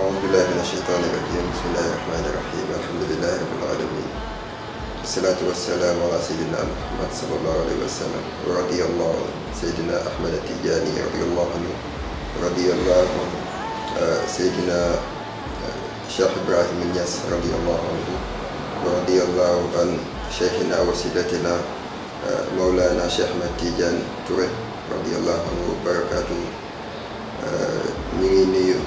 أعوذ بالله من الشيطان الرجيم بسم الله الرحمن الرحيم الحمد لله رب العالمين والصلاة والسلام على سيدنا محمد صلى الله عليه وسلم ورضي الله عن سيدنا أحمد التجاني رضي الله عنه ورضي الله عن سيدنا شيخ إبراهيم النياس رضي الله عنه ورضي الله عن شيخنا وسيلتنا مولانا شيخ أحمد تيجان تورé رضي الله عنه وبركاته ñu ngi nuyu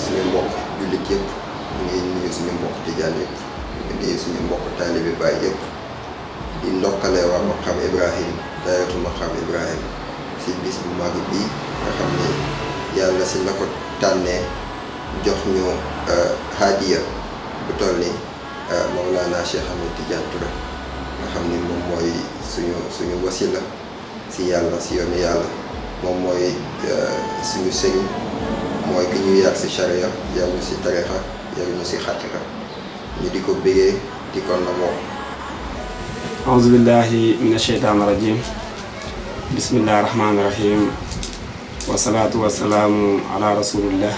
suñu mbokk jullit yëpp ñu ngi nuyu suñu mbokk tijaan yëpp ñu ngi nuyu suñu mbokk taalibe Baay yëpp di ndokkale waa Maqaam Ibrahim daayatu Maqaam Ibrahim si bis bu mag bii nga xam ne yàlla si la ko tànnee jox ñu hadiya bu toll ni Mawlana Cheikh Ahmed Tidiane Touré nga xam ni moom mooy suñu wasila si yàlla si yoonu yàlla moom mooy suñu sëriñ mooy ki ñu yar si charia yar ñu si tarixa yar ñu si xaqiqa ñu di ko bégee di ko namoo. auzu billahi min asheytaan rajim bismillahi rahmaani rahim wasalaatu wasalaamu ala rasulillah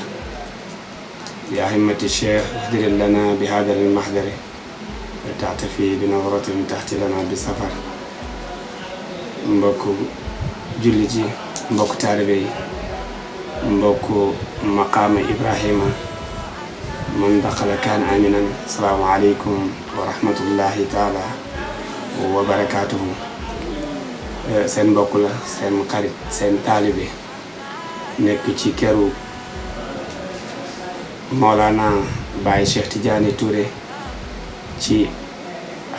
ya himmati cheikh ihdir lana bi hada al mahdari taxtafi bi nawratin taxti lana bi safar. mbokk jullit yi mbokk taalibe yi mbokk maqaama Ibrahima man daxala kaan aminan salaamu aleykum wa rahmatullahi taala wa barakaatuhu. seen mbokk la seen xarit seen taalibe nekk ci këru Mawlana Baye Cheikh Tidiane Touré ci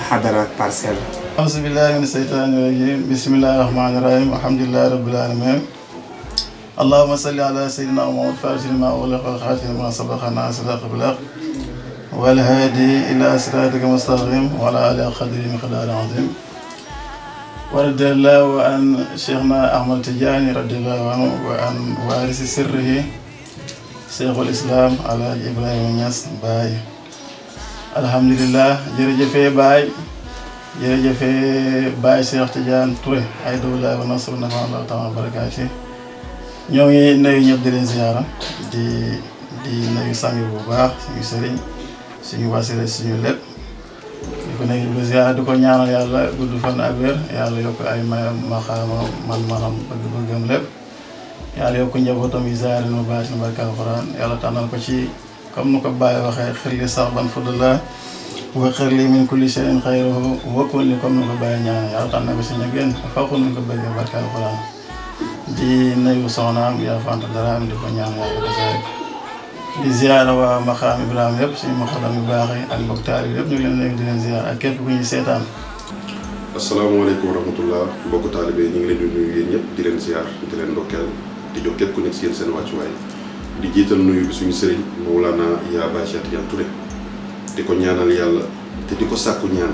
xadara Parcelles. auzu billahi min seytaani rajim bismillahi rahmaani rahim alhamdulillahi rabbil alamin allahumma salli ala sayyidina Muhammad faatihil limaa ughliqa wal xaatimi limaa sabaqa naasiril haqqi bil haqqi wal haadi ilaa siraatika mustaqim wa ala aalihi qadrihi miqdaarihil aziim wa radiyallahu an cheikhna Ahmad Tidiane radiyallahu anhu wa an waarisi sirrihi cheikhul islam alaaji Ibrahima Niass Baye. alhamdulillah jërëjëfee Baye jërëjëfee Baye Cheikh Tidiane Touré ay dawla wa nasru nafa Allah taala barakaati. ñoo ngi nuyu ñëpp di leen ziyaara di nuyu sang bu baax suñu sëriñ suñu wasila suñu lépp di ko nuyu di ko ziyaara di ko ñaanal yàlla gudd fan ak wér yàlla yokk ay mayam maxaama man-manam bëgg-bëggam lépp yàlla yokk njabootam yi zaahir ma baatin barke alxuraan yàlla tànnal ko ci comme nu ko Baye waxee xirli sax ban fudula wa xirli min kulli shay'in xayruhu wa kulli comme nu ko Baye ñaan yàlla tànnal ko si ña gën foofu nu ko bëggee barke alxuraan di nuyu soxnaam yaa fanta daraam di ko ñaan yàlla ko di ziyaara waa Maqaam Ibrahima yëpp suñu maqaam yu baax yi ak mbokk taalibe yëpp ñu ngi leen nuyu di leen ziyaara ak képp ku ñu seetaan. asalaamaaleykum wa rahmatullah mbokk taalibe ñu ngi leen di nuyu yéen ñëpp di leen ziyaar di leen ndokkeel di jox képp ku nekk si yéen seen wàccuwaay di jiital nuyu bi suñu sëriñ Mawlana yaa Baye Cheikh Tidiane Touré di ko ñaanal yàlla te di ko sàkku ñaan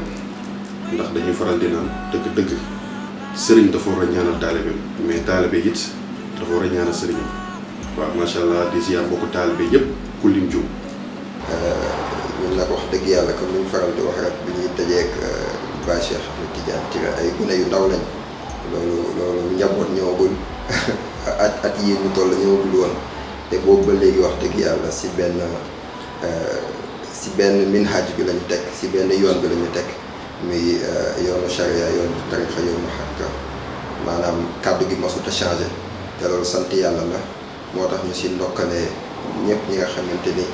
ndax dañuy faral di naan dëgg-dëgg sëriñ dafa war a ñaanal taalibe mais taalibe it dafa war a ñaanal sëriñ waaw macha allah di ziar mbokku taalibe yëpp ku lim jum. ñun nag wax dëgg yàlla comme ni ñu faral di wax rek bi ñuy tëjeeg Baye Cheikh Ahmed Tidiane Touré ay gune yu ndaw lañ loolu njaboot ñëwagul at yii ñu toll ñëwagul woon te boobu ba léegi wax dëgg yàlla si benn minhaj bi la ñu teg si benn yoon bi la ñu teg. muy yoonu charia yoonu tarixa yoonu xaqiqa maanaam kàddu gi masut a changé te loolu sant yàlla la moo tax ñu si ndokkalee ñëpp ñi nga xamante ni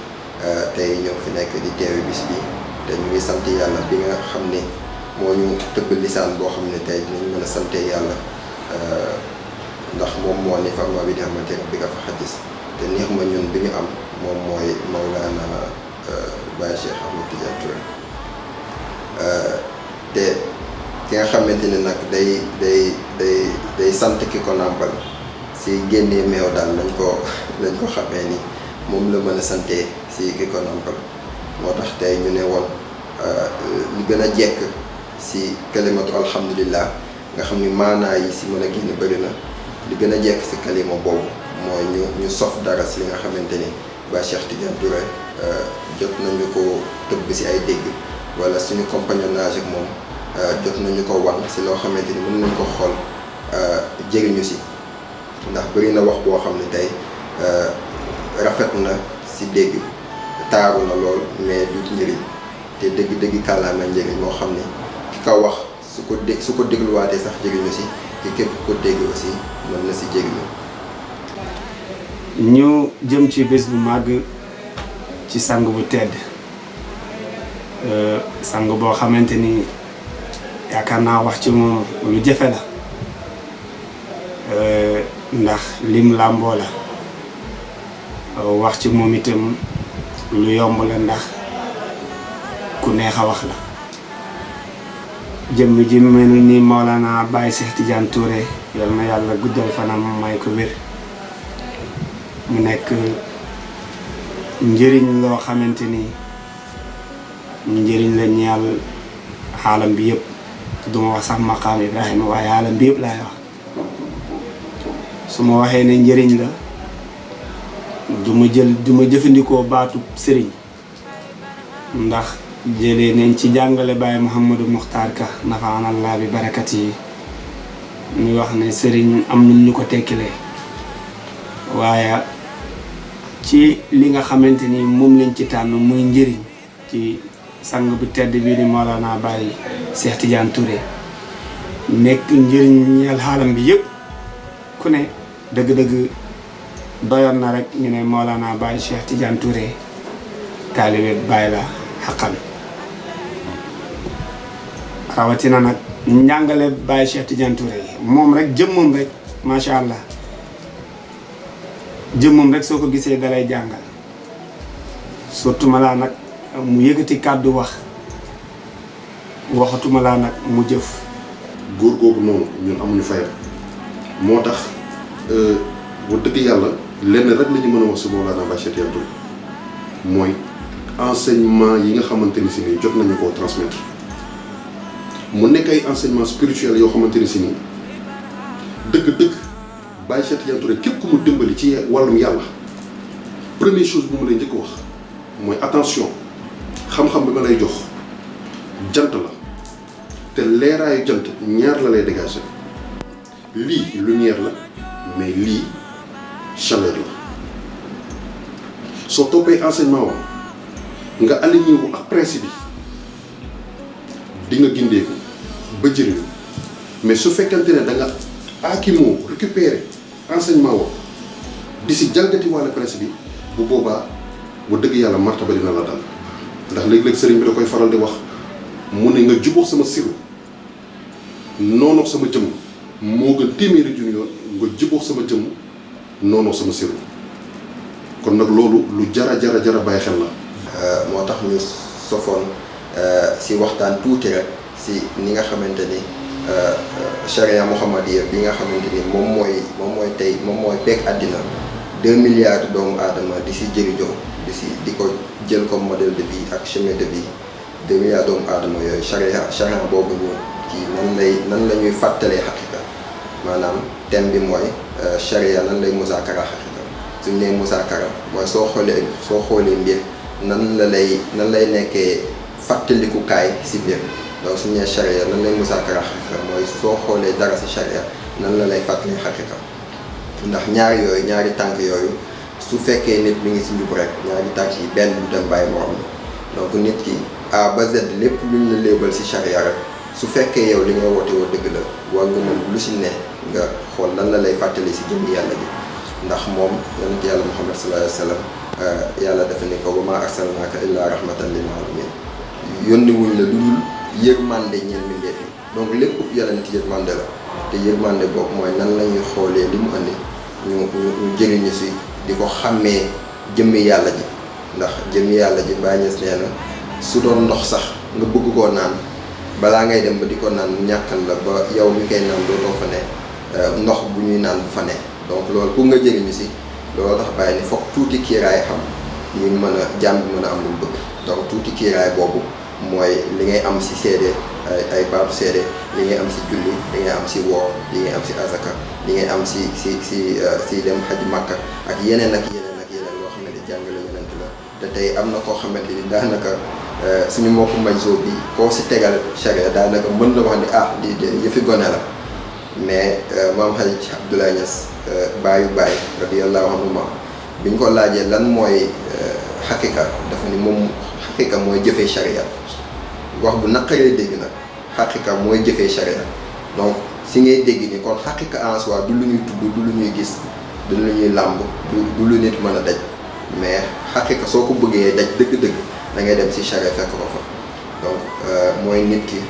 tey ñoo fi nekk di teewe bis bi te ñu ngi sant yàlla bi nga xam ne moo ñu tëbb lisaan boo xam ne tey dinañ mën a sante yàlla ndax moom moo ni farma bi di xamante ne bi nga fa xadis te neex ma ñun bi ñu am moom mooy Mawlana Baye Cheikh Ahmed Tidiane Touré te ki nga xamante ne nag day sant ki ko nàmpal si génnee meew daal lañ ko xamee ni moom la mën a santee si ki ko nàmpal moo tax tey ñu ne woon li gën a jekk si kalimatu alhamdulillah nga xam ni maanaa yi si mën a génn bëri na li gën a jekk si kalima boobu mooy ñu sof dara si li nga xamante ni Baye Cheikh Tidiane Touré jot nañu ko tëbb si ay dégg wala suñu compagnonnage ak moom jot nañu ko wan si loo xamante ni mën nañ ko xool jëriñu si ndax bëri na wax boo xam ne tey rafet na si dégg taaru na lool mais du njëriñ te dëgg kàllaama njëriñ moo xam ne ki ko wax su ko dégluwaatee sax jëriñu si te képp ko dégg aussi mën na si jëriñu. ñu jëm ci bés bu màgg ci sang bu tedd sang boo xamante ni yaakaar naa wax ci moom lu jafe la ndax lim làmboo la wax ci moom itam lu yomb la ndax ku neex a wax la. jëmm ji mel ni Mawlana Baye Cheikh Tidiane Touré yal na yàlla guddal fanam may ko wér mu nekk njëriñ loo xamante ni njëriñ la ñeel xaalam bi yëpp duma wax sax maqaam Ibrahima waaye xaalam bi yëpp laay wax su ma waxee ne njëriñ la du ma jëfandikoo baatu sëriñ ndax jëlee nañ ci jàngale Baye Mouhamadou Muxtaar Ka nafaanallah bi barakat yi muy wax ne sëriñ am nañ ñu ko tekkilee waaye ci li nga xamante ni moom lañ ci tànn muy njëriñ ci sang bu tedd bii di Mawlana Baye Cheikh Tidiane Touré nekk njëriñ ñeel xaalam bi yëpp ku ne dëgg-dëgg doyoon na rek ñu ne Mawlana Baye Cheikh Tidiane Touré taalibe Baye la xaqan rawatina nag njàngale Baye Cheikh Tidiane Touré moom rek jëmmam rek macha allah jëmmam rek soo ko gisee dalay jàngal surtout ma laa nag mu yëkkati kàddu waxatuma laa nag mu jëf. góor googu noonu ñun amuñu fayam moo tax bu dëgg yàlla lenn rek la ñu mën a wax si Mawlana Baye Cheikh Tidiane Touré mooy enseignement yi nga xamante ni si nii jot nañu koo transmettre mu nekk ay enseignement spirituel yoo xamante ni si nii dëgg-dëgg Baye Cheikh Tidiane Touré képp ku mu dimbali ci wàllum yàlla première chose bu mu lay njëkk wax mooy attention xam-xam bi ma lay jox jant la te leeraayu jant ñaar la lay dégager lii lumière la mais lii chaleur la soo toppee enseignement wam nga aligné wu ak principe yi di nga gindeeku ba jëriñu mais su fekkante ne da nga aakimoo récupérer enseignement wam di si jalgati wàlla principe yi bu boobaa bu dëgg yàlla martaba dina la dal ndax léeg-léeg sëriñ bi da koy faral di wax mu ne nga jubóog sama siru noonu sama jëmm moo gën téeméeri junni yoon nga jubóog sama jëmm noonu sama siru kon nag loolu lu jara bàyyi xel la. moo tax ñu sofoon si waxtaan tuuti rek si ni nga xamante ni charia muhammadiya bi nga xamante ni moom mooy peeg àddina 2 milliards doomu aadama di si jëriñoo di ko jël comme modèle de vie ak chemin de vie 2 milliards doomu aadama yooyu charia boobu ñu kii nan la ñuy fàttalee xaqiqa maanaam thème bi mooy charia nan lay musaakara xaqiqa suñu nee musaakara mooy soo xoolee mbir nan lay nekkee fàttalikukaay si mbir donc suñu nee charia nan lay musaakara xaqiqa mooy soo xoolee dara si charia nan la lay fàttali xaqiqa ndax ñaari tànk yooyu su fekkee nit mi ngi si njub rek ñaari tànk yi benn du dem bàyyi morom donc nit ki A ba Z lépp luñ la léebal si charia rek su fekkee yow li ngay woote woo dëgg la war nga mën lu si ne nga xool lan la lay fàttali si jëm yàlla ji ndax moom yonent yàlla Muhammad sallallahu alayhi wa sallam yàlla dafa ne ko wa maa arsalnaaka illaa rahmatan lil aalamiin yónni wuñ la lu dul yërmande ñeel mbindeef yi donc lépp yonent yërmande la te yërmande boobu mooy nan la ñuy xoolee li mu andi ñu jëriñu si di ko xàmmee jëmmi yàlla ji ndax jëmmi yàlla ji Baay Ñas nee na su doon ndox sax nga bëgg koo naan balaa ngay dem ba di ko naan mu ñàkkal la ba yow mi koy naan dootoo fa ne ndox bu ñuy naan bu fa ne donc loolu pour nga jëriñu si loolu tax bàyyi ni foog tuuti kiiraay xam ñu mën a jàmm bi mën a am lu mu bëgg donc tuuti kiiraay boobu mooy li ngay am si seede ay baatu seede li ngay am si julli li ngay am si woor li ngay am si azaka li ngay am si dem xaj Makka ak yeneen loo xam ne di jàngale yonent la te tey am na koo xamante ni daanaka suñu mbokku majzo bi koo si tegal charia daanaka mën na wax ni lii de yëfi gone la mais maam Hadj Abdoulaye Niass baayu baay radiyallahu anhu biñ ko laajee lan mooy xaqiqa dafa ni moom xaqiqa mooy jëfee charia. wax bu naqaree dégg nag xaqiqa mooy jëfee charia donc si ngay dégg ni kon xaqiqa en soi du lu ñuy tudd du lu ñuy gis du lu ñuy làmb du lu nit mën a daj mais xaqiqa soo ko bëggee daj dëgg-dëgg da ngay dem si charia fekk ko fa donc mooy nit ki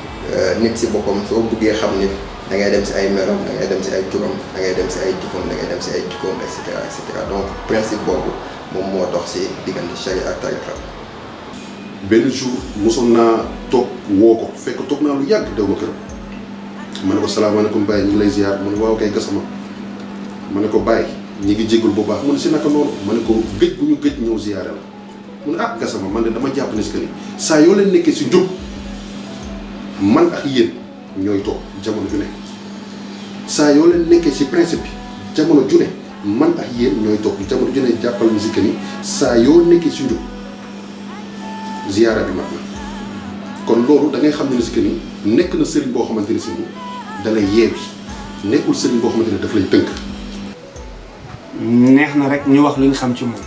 nit si boppam soo bëggee xam nit da ngay dem si ay melam da ngay dem si ay turam da ngay dem si ay jëfam da ngay dem si ay jikkoom et cetera donc principe boobu moom moo dox si diggante charia ak tariqa. benn jour mosoon naa toog woo ko fekk toog naa lu yàgg dew ma këram ma ne ko salaamaaleykum Baye ñu ngi lay ziar mu ne waaw kay Gassama ma ne ko Baye ñi ngi jégalu bu baax mu ne si naka noonu ma ne ko gëj bu ñu gëj ñëw ziare la mu ne ah Gassama man de dama jàpp ne si que ni saa yoo leen nekkee si njub man ak yéen ñooy toog jamono ju ne saa yoo leen nekkee si principe bi jamono ju ne man ak yéen ñooy toog jamono ju ne jàppal ni si que ni saa yoo nekkee si njub ziyaara bi mat na kon loolu da ngay xam ne si que ni nekk na sëriñ boo xamante ne si ni da lay yeewi nekkul sëriñ boo xamante ne daf lay tënk. neex na rek ñu wax lu ñu xam ci moom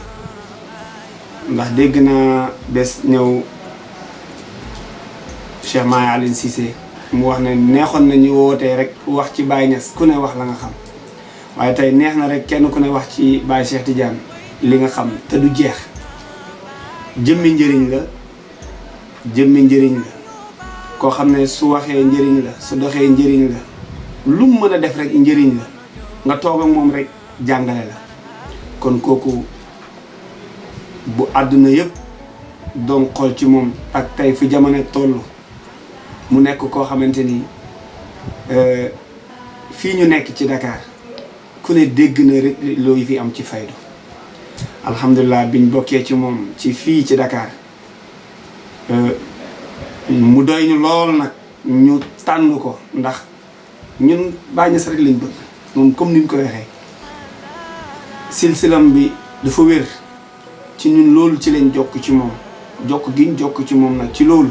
ndax dégg naa bés ñëw Cheikh Mahi Alioune Cissé mu wax ne neexoon na ñu wootee rek wax ci Baye Niass ku ne wax la nga xam waaye tey neex na rek kenn ku ne wax ci Baye Cheikh Tidiane li nga xam te du jeex jëmmi njëriñ la. jëmmi njëriñ la koo xam ne su waxee njëriñ la su doxee njëriñ la lu mu mën a def rek njëriñ la nga toog ak moom rek jàngale la kon kooku bu àdduna yëpp doon xool ci moom ak tey fi jamono toll mu nekk koo xamante ni fii ñu nekk ci Dakar ku ne dégg na rek looyu fi am ci faydu alhamdulilah biñ bokkee ci moom ci fii ci Dakar mu doy ñu lool nag ñu tànn ko ndax ñun Baye Niass rek lañ bëgg moom comme ni ñu ko waxee silsilam bi dafa wér ci ñun loolu ci lañ jokk ci moom jokk giñ jokk ci moom nag ci loolu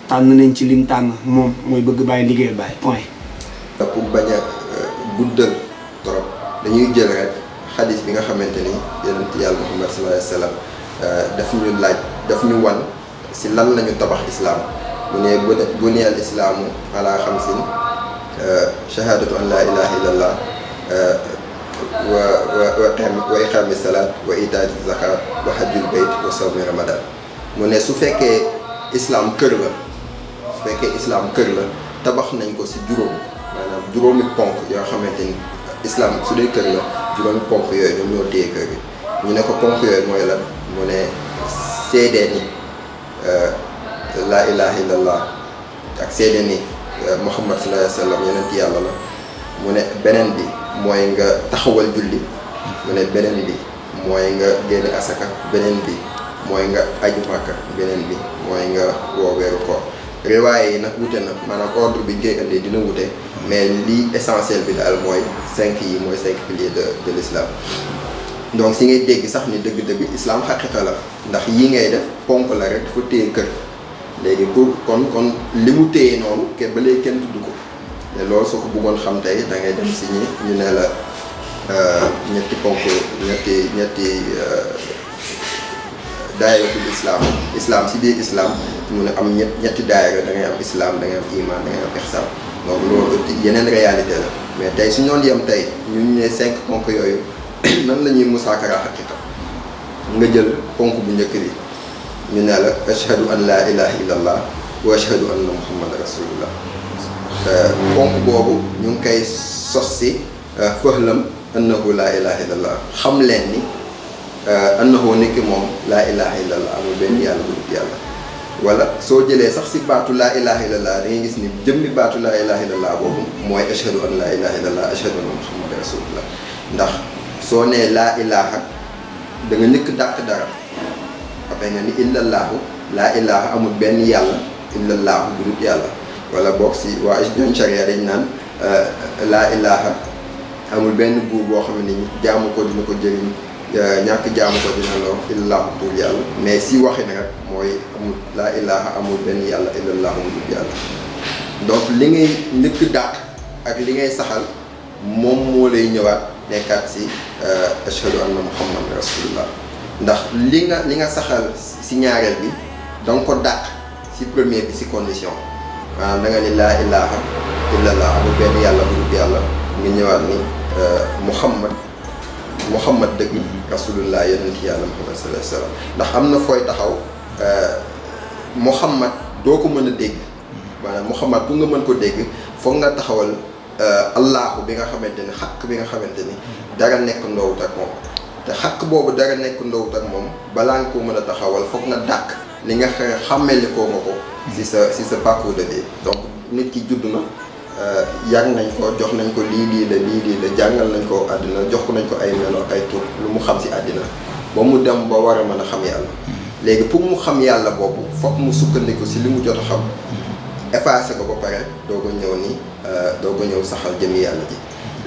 tànn nañ ci lim tànn moom mooy bëgg Baye liggéeyal Baye point. pour bañ a guddal trop dañuy jël rek xadis bi nga xamante ni yonent yàlla Muhammad sallallahu alayhi wa sallam daf ñu laaj daf ñu wan si lan lañu tabax islam mu ne buniya al islaamu ala xamsin shahadatu an la ilaha illallah wa iqaami salaat wa itaati zakat wa hajjul bayt wa sawmi ramadan mu ne su fekkee islam kër la tabax nañ ko si maanaam juróomi ponk yoo xamante ni islam su dee kër la juróomi ponk yooyu ñoom ñoo téye kër gi ñu ne ko ponk yooyu mooy lan mu ne seedee ni laa ilaha illallah ak seede ni Muhammad sallallahu alayhi wa sallam yonent yàlla la mu ne beneen bi mooy nga taxawal julli mu ne beneen bi mooy nga génne asaka beneen bi mooy nga aju Makka beneen bi mooy nga woo weeru koor riwaaye yi nag wute na maanaam ordre bi ñu koy indee dina wute mais lii essentiel bi daal mooy 5 yi mooy 5 piliers de l'islam donc si ngay dégg sax ni dëgg-dëgg islam xaqiqa la ndax yii ngay def ponk la rek dafa téye kër léegi pour kon li mu téye noonu ba léegi kenn tudd ko te loolu soo ko bëggoon xam tey da ngay dem si ñu ne la ñetti ponk ñetti daayiratul islam si biir islam mu ne am ñetti daayira da ngay am islam da ngay am iman da ngay am ihsan donc loolu yeneen réalité la mais tey su ñoon yem tey ñu ne 5 ponk yooyu nan la ñuy musaakara xaqiqa nga jël ponk bu njëkk bi ñu ne la ashhadu an la ilaha illallah wa ashhadu anna muhammad rasulullah ponk boobu ñu ngi koy sos si fahlam annahu la ilaha illallah xam leen ni annahu nekk moom laa ilaha illallah amul benn yàlla bu dul yàlla wala soo jëlee sax si baatu laa ilaha illallah da ngay gis ni jëmmi baatu laa ilaha illallah boobu mooy ashhadu an laa ilaha illallah ashhadu anna muhammad rasulullah ndax soo nee laa ilaha da nga njëkk dàq dara après nga ni illallahu laa ilaha amul benn yàlla illallahu bu dul yàlla wala boog si waa ñoom charia dañ naan laa ilaha amul benn buur boo xam ne jaamu ko dina ko jëriñ ñàkk jaamu ko dina lor illallahu dul yàlla mais si waxi nag mooy amul laa ilaha amul benn yàlla illallahu dul yàlla donc li ngay njëkk dàq ak li ngay saxal moom moo lay ñëwaat nekkaat si ashhadu anna muhammad rasulullah ndax li nga saxal si ñaareel bi da nga ko dàq si premier bi si condition maanaam da nga ni laa ilaha illallah amul benn yàlla bu dul yàlla nga ñëwaat ni muhammad dëgg rasulullah yonent yàlla muhammad sallallahu alayhi wa sallam ndax am na fooy taxaw muhammad doo ko mën a dégg maanaam muhammad pour nga mën ko dégg foog nga taxawal allahu bi nga xamante ni xaq bi nga xamante ni dara nekk ndoowut ak moom te xaq boobu dara nekk ndoowut ak moom balaa nga ko mën a taxawal foog nga dàq li nga xàmmeli koo nga ko si sa parcours de vie donc nit ki judd na yar nañ ko jox nañ ko lii la jàngal nañ ko àddina jox ko nañ ko ay melo ak ay tur lu mu xam si àddina ba mu dem ba war a mën a xam yàlla léegi pour mu xam yàlla boobu foog mu sukkandiku si li mu jot a xam effacé ko ba pare doo ko ñëw ni doo ko ñëw saxal jëmi yàlla ji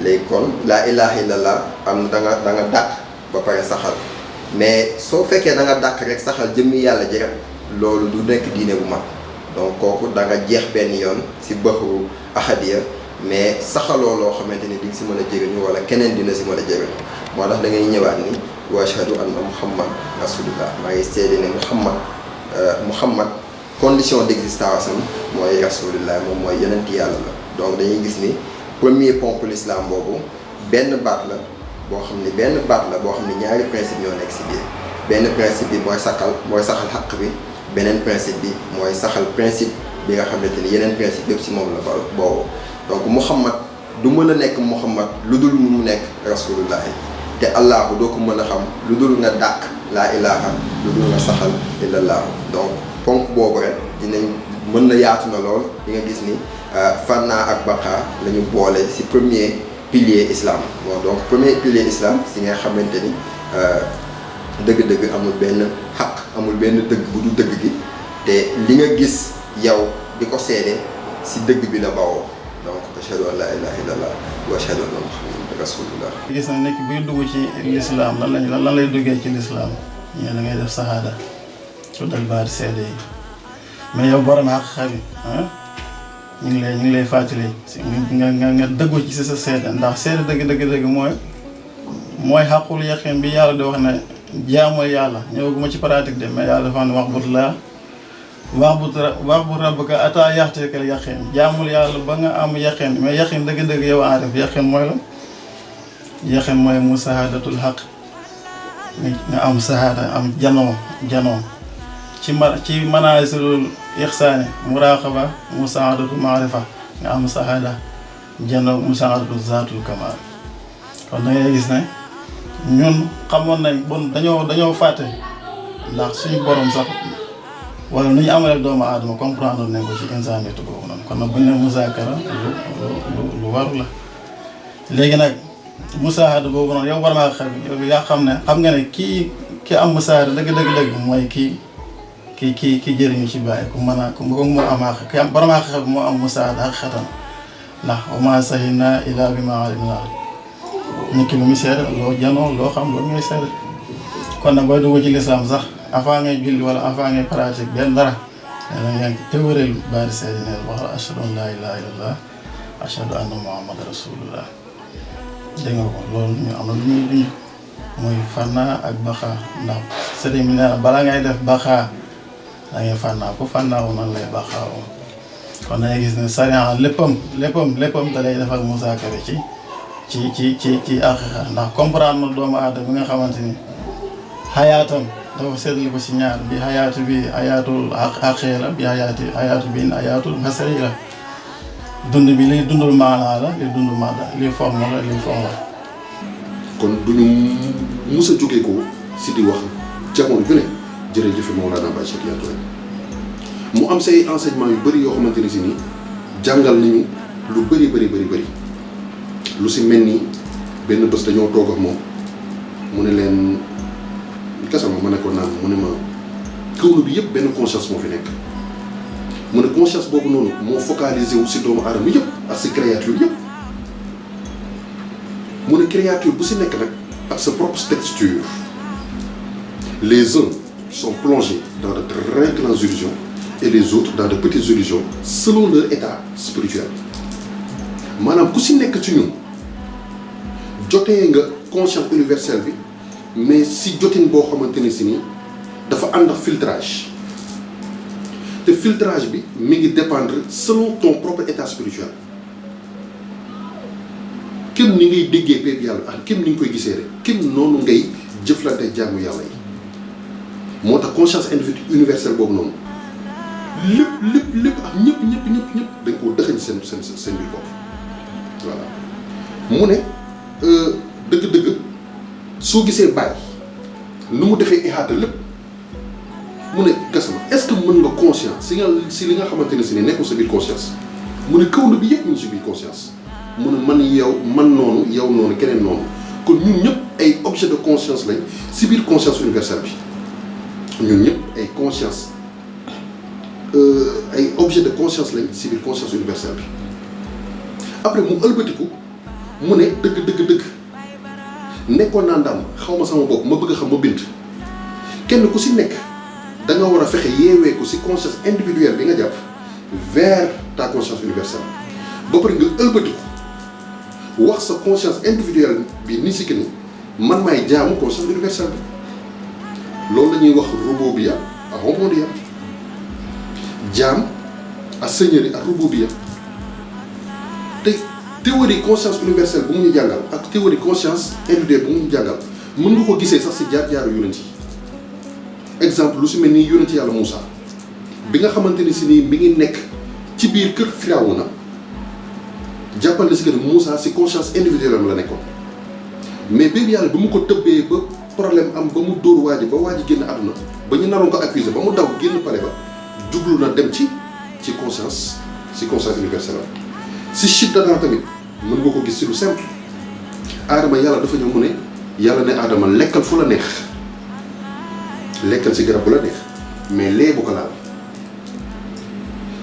léegi kon laa ilaha illallah am da nga dàq ba pare saxal mais soo fekkee da nga dàq rek saxal jëmmi yàlla ji rek loolu du nekk diine bu mag donc kooku da nga jeex benn yoon si bëxu ahadiya mais saxaloo loo xamante ni di nga si mën a jëriñu wala keneen dina si mën a jëriñu moo tax da ngay ñëwaat ni wa ashhadu anna muhammad rasulullah maa ngi seede ne muhammad condition d'existence am mooy rasulullah moom mooy yonent yàlla la donc dañuy gis ni premier ponk l'islam boobu benn baat la boo xam ne ñaari principe ñoo nekk si biir benn principe bi mooy saxal xaq bi beneen principe bi mooy saxal principe bi nga xamante ni yeneen principe yëpp si moom la boobu donc muhammad du mën a nekk muhammad lu dul mu nekk rasulullah te allahu doo ko mën a xam lu dul nga dàq laa ilaha lu dul nga saxal illallahu donc ponk boobu rek dinañ mën na yaatu na lool di nga gis ni fanna ak baqa la ñu boole si premier pilier islam bon donc premier pilier islam si nga xamante ni dëgg-dëgg amul benn xaq amul benn dëgg bu du dëgg gi te li nga gis yow di ko seede si dëgg bi la bawoo donc ashhadu an la ilaha illallah wa ashhadu anna muhammadan rasulullah. gis na nekk buy dugg ci l'islam lan lay duggee ci l'islam ñee da ngay def sahaada tuddal baati seede yi mais yow borom xaq bi ñu ngi lay fàttali nga dëggu ci sa seede ndax seede dëgg mooy xaqul yaqin bi yàlla di wax ne jaamul yàlla ñëwaguma ci pratique de mais yàlla dafa ne wa'bud rabbaka ataa ya'tiyakal yaqin jaamul yàlla ba nga am yaqin mais yaqin dëgg-dëgg yow aarif yaqin mooy la yaqin mooy musahadatul xaq nga am sahada am janoo ci manaasilul ixsaani muraqaba musaadatu maarifa nga am sahada janoo musaadatu zaatul kamal kon da ngay gis ne ñun xamoon nañ bon dañoo fàtte ndax suñu borom sax wala nu ñu amalee doomu aadama comprendre nañ ko ci insaaniyatu boobu noonu kon nag bu ñu nee musaakara lu waru la léegi nag musaahada boobu noonu yow war naa xam yow yaa xam nga ne ki am musaahada dëgg mooy ki jëriñu ci bàyyi ku mën a ku moo am àq ki am borom àq moo am musaahada ak xetam ndax wa maa shahidnaa illaa bimaa alimnaa nit ki lu muy seede loo janoo loo xam loolu ngay seede kon nag booy dugg ci lislaam sax avant ngay julli wala avant ngay pratique benn dara yaa ngi théorie baati seede ne wax ashhadu an laa ilaaha illallah ashhadu anna muhammadan rasulullah dégg nga ko loolu ñu am na lu ñuy duñ mooy fànnaa ak baxaa ndax sëriñ bi nee na balaa ngay def baxaa da ngay fànnaa ku fànnaawu nan lay baxaawu kon dangay gis ne sariya léppam da lay defal musaakara ci aqiqa ndax comprendre na doomu aadama bi nga xamante ni xayaatam dafa seetlu ko ci ñaar bi xayaatu bi xayaatul aqee la bi xayaatu bi xayaatul basari la dund bi liy dundul maanaa la li dund maada li forme la li forme la kon duñu mus a jógee ko si di wax jamono ju ne jërëjëf Mawlana Baye Cheikh Tidiane Touré mu am say enseignement yu bëri yoo xamante ne si nii jàngal nañu lu bëri lu si mel ni benn bés dañoo toog ak moom mu ne leen kasama ma ne ko naan mu ne ma kawlu bi yëpp benn conscience moo fi nekk mu ne conscience boobu noonu moo focalisé wu si doomu aadama yëpp ak si créature yëpp mu ne créature bu si nekk nag ak sa propre texture les uns sont plongés dans de très grandes illusions et les autres dans de petites illusions selon leur état spirituel maanaam ku si nekk ci ñun jotee nga conscience universelle bi mais si jotin boo xamante ne si nii dafa ànd ak filtrage te filtrage bi mi ngi dépendre selon ton propre état spirituel kenn ni ngay déggee pépp yàlla ak kenn ni nga koy gisee rek kenn noonu ngay jëflante jaamu yàlla yi moo tax conscience universelle boobu noonu lépp ak ñëpp dañ koo dëxañ seen biir bopp voilà mu ne dëgg-dëgg soo gisee bàyyi nu mu defee ihaata lépp mu ne Gassama est-ce que mën nga conscience si li nga xamante ne si ne nekkul sa biir conscience mu ne kaw na bi yëpp ñu si biir conscience mu ne man noonu yow noonu keneen noonu kon ñun ñëpp ay objet de conscience lañ si biir conscience universelle bi ñun ñëpp ay conscience ay objet de conscience lañ si biir conscience universelle bi après mu ëlbatiku mu ne dëgg nekkoon naa ndam xaw ma sama bopp ma bëgg a xam ma bind kenn ku si nekk da nga war a fexe yeewee ko si conscience individuelle bi nga jàpp vers ta conscience universelle ba pare nga ëlbatiku wax sa conscience individuelle bi ni si que ni man maay jaamu conscience universelle bi loolu la ñuy wax rububiyya ak ubudiyya jaam ak seigneurie ak rububiyya te théorie conscience universelle bu mu ñu jàngal ak théorie conscience individuelle bu mu ñu jàngal mën nga ko gisee sax si jaar-jaaru yonent yi exemple lu si mel ni yonent yàlla Moussa bi nga xamante ni si nii mi ngi nekk ci biir kër Firawna jàppal na si que ne Moussa si conscience individuelle am la nekkoon mais bépp yàlla bi mu ko tëbbee ba problème am ba mu dóor waa ji ba waa ji génn àdduna ba ñu naroon ko accuser ba mu daw génn pale ba jublu na dem ci conscience universelle si Shiddadan tamit mën nga ko gis si lu simple Adama yàlla dafa ñëw mu ne yàlla ne Adama lekkal fu la neex lekkal si garab bu la neex mais lee bu ko laal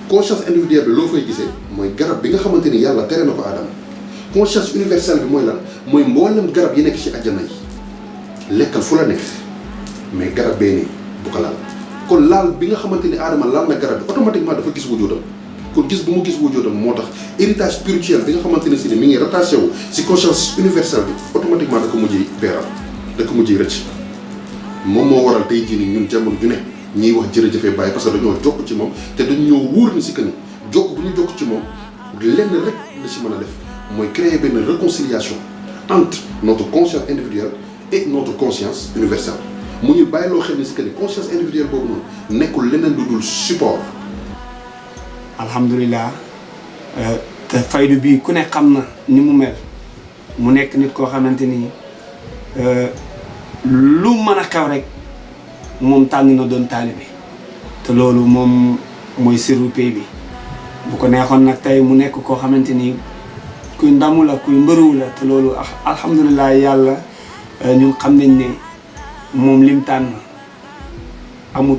conscience individuelle bi loo fay gisee mooy garab bi nga xamante ni yàlla tere na ko Adama conscience universelle bi mooy lan mooy mboolem garab yi nekk ci àjjana yi lekkal fu la neex mais garab bee nii bu ko laal kon laal bi nga xamante ni Adama laal na garab bi automatiquement dafa gis wujudam kon gis bu mu gis wujudam moo tax héritage spirituel bi nga xamante ne si ne mi ngi rattaché wu si conscience universelle bi automatiquement da ko mujjee beeral da ko mujjee rëcc moom moo waral tey jii nii ñun jamono ju ne ñiy wax jërëjëfee bàyyi parce que dañoo jokk ci moom te dañoo wóor ni si que ni jokk bu ñu jokk ci moom lenn rek la si mën a def mooy créer benn réconciliation entre notre conscience individuelle et notre conscience universelle mu ñu bàyyi loo xel ni si que ni conscience individuelle boobu noonu nekkul leneen lu dul support. alhamdulilah te faydu bi ku ne xam na ni mu mel mu nekk nit koo xamante ni lu mën a xew rek moom tànn na doon taalibe te loolu moom mooy sirru pay bi bu ko neexoon nag tey mu nekk koo xamante ni kuy ndamu la kuy mbëruw la te loolu alhamdulilah yàlla ñun xam nañ ne moom lim tànn amul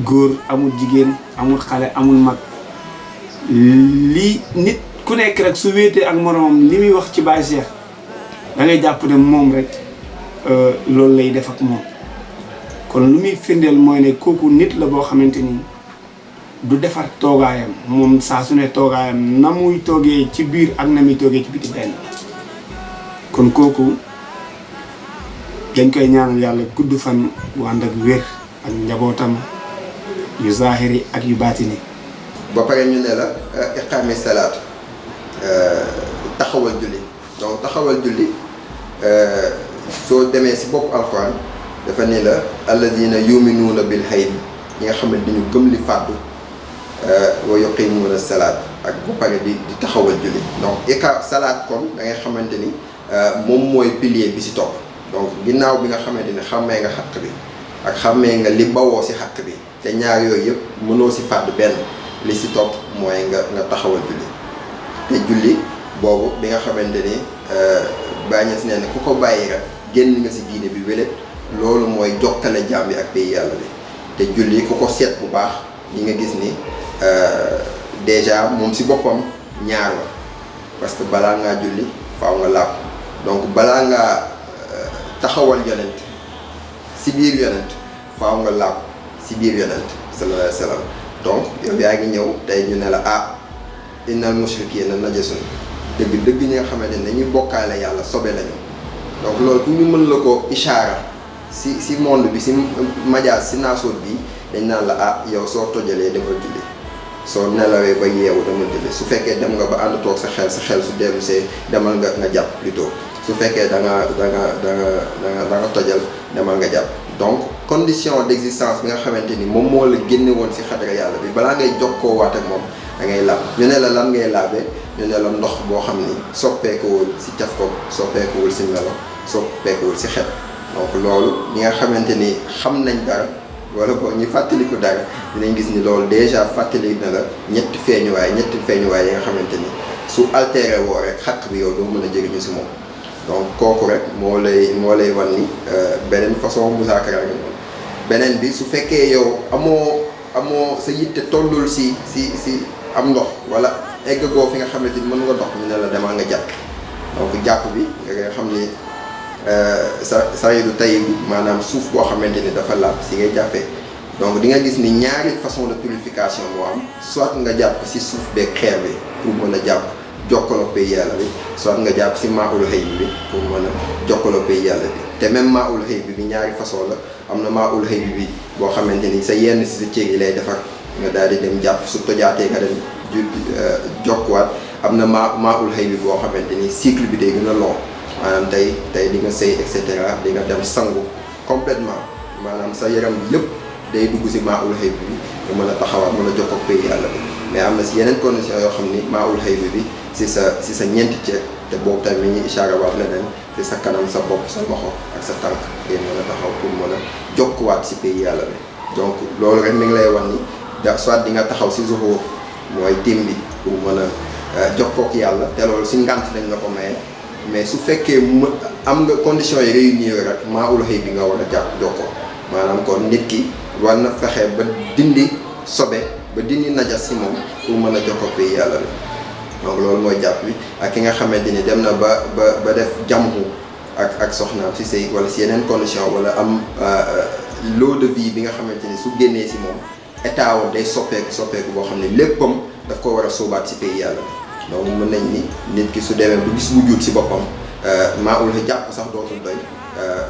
góor amul jigéen amul xale amul mag lii nit ku nekk rek su wéetee ak moroomam li muy wax ci Baye Cheikh da ngay jàpp ne moom rek loolu lay def ak moom kon lu muy firndeel mooy ne kooku nit la boo xamante ni du defar toogaayam moom saa su ne toogaayam na muy toogee ci biir ak na muy toogee ci biti benn kon kooku dañ koy ñaanal yàlla gudd fan bu ànd ak wér ak njabootam yu zaahiri ak yu baatini ba pare ñu ne la iqaami salaat taxawal julli donc taxawal julli soo demee si bopp alxuraan dafa ni la alladina yuminuuna bil xayb ñi nga xam ne dañu gëm li fàddu wa yuqimuuna salaat ak ba pare di taxawal julli donc salaat kon da ngay xamante ni moom mooy pilier bi si topp donc ginnaaw bi nga xamante ni xàmmee nga xàq bi ak xàmmee nga li bawoo si xàq bi te ñaar yooyu yëpp mënoo si fàdd benn li si topp mooy nga taxawal julli te julli boobu bi nga xamante ni bàññees nee na ku ko bàyyi rek génn nga si diine bi wélet loolu mooy jokkale jaam bi ak pays yàlla bi te julli ku ko seet bu baax ñi nga gis ni déjà moom si boppam ñaar la parce que balaa ngaa julli faaw nga làpp donc balaa ngaa taxawal yonent si biir yonent faaw nga làpp si biir yonent sallallahu alayhi wa sallam donc yow yaa ngi ñëw tey ñu ne la innal mushrikiina najasun dëgg ñi nga xamante ne dañuy bokkaale yàlla sobe lañu donc loolu pour ñu mën la ko ishaara si monde bi si majaas si naasoot bi dañ naan la yow soo tojalee demal julli soo nelawee ba yeewu demal julli su fekkee dem nga ba ànd toog sa xel su dellu see demal nga jàpp plutôt su fekkee da nga tojal demal nga jàpp. donc condition d'existence bi nga xamante ni moom moo la génne woon si xadara yàlla bi balaa ngay jokkoo waat ak moom da ngay laab ñu ne la lan ngay laabee ñu ne la ndox boo xam ni soppeekuwul si caf ko soppeekuwul si melo soppeekuwul si xet. donc loolu ñi nga xamante ni xam nañ dara wala boog ñu fàttaliku dara dinañ gis ni loolu déjà fàttali na la ñetti feeñuwaay yi nga xamante ni su altéré woo rek xaq bi yow doo mën a jëriñu si moom. donc kooku rek moo lay wan ni beneen façon musaakara nga noonu beneen bi su fekkee yow amoo sa yitte tollul si am ndox wala egg goo fi nga xamante ni mën nga dox ñu ne la demal nga jàpp. donc jàpp bi nga xam ni sayidu tay bi maanaam suuf boo xamante ni dafa laab si ngay jàppee. donc di nga gis ni ñaari façon de purification moo am soit nga jàpp si suuf beeg xeer bi pour mën a jàpp jokkaloo pay yàlla bi soit nga jàpp si maaul xëy bi pour mën a jokkaloo pay yàlla bi te même maaul xëy bi ñaari façon la am na maaul xëy bi boo xamante ni sa yenn si sa cër yi lay defar nga daal di dem jàpp su tojaatee nga dem jokkuwaat am na maaul xëy bi boo xamante ni cycle bi day gën a long maanaam tey di nga sëy et cetera di nga dem sangu complètement maanaam sa yaram bi lépp day dugg si maaul xëy bi nga mën a taxawaat mën a jokkoo pay yàlla bi mais am na si yeneen condition yoo xam ni maaul xëy bi si sa ñeenti cër te boobu tamit mi ngi ishaara waat leneen si sa kanam sa bopp sa loxo ak sa tànk ngay mën a taxaw pour mën a jokkuwaat si pay yàlla bi. donc loolu rek mi ngi lay wan ni soit di nga taxaw si zuhur mooy tim bi pour mën a jokkook yàlla te loolu si ngant lañ la ko maye mais su fekkee am nga condition yi réunir rek maaul xëy bi nga war a jàpp jokkoo maanaam kon nit ki war na fexe ba dindi sobe ba dindi najas si moom pour mën a jokkoo pay yàlla bi. donc loolu mooy jàpp bi ak ki nga xamante ni dem na ba def jamhu ak soxnaam si sëy wala si yeneen condition wala am lot de vie bi nga xamante ni su génnee si moom état woon day soppeeku boo xam ne léppam daf ko war a sóobaat si pay yàlla bi. donc mën nañ ni nit ki su demee bu gis wujud si boppam maaul jàpp sax dootul doy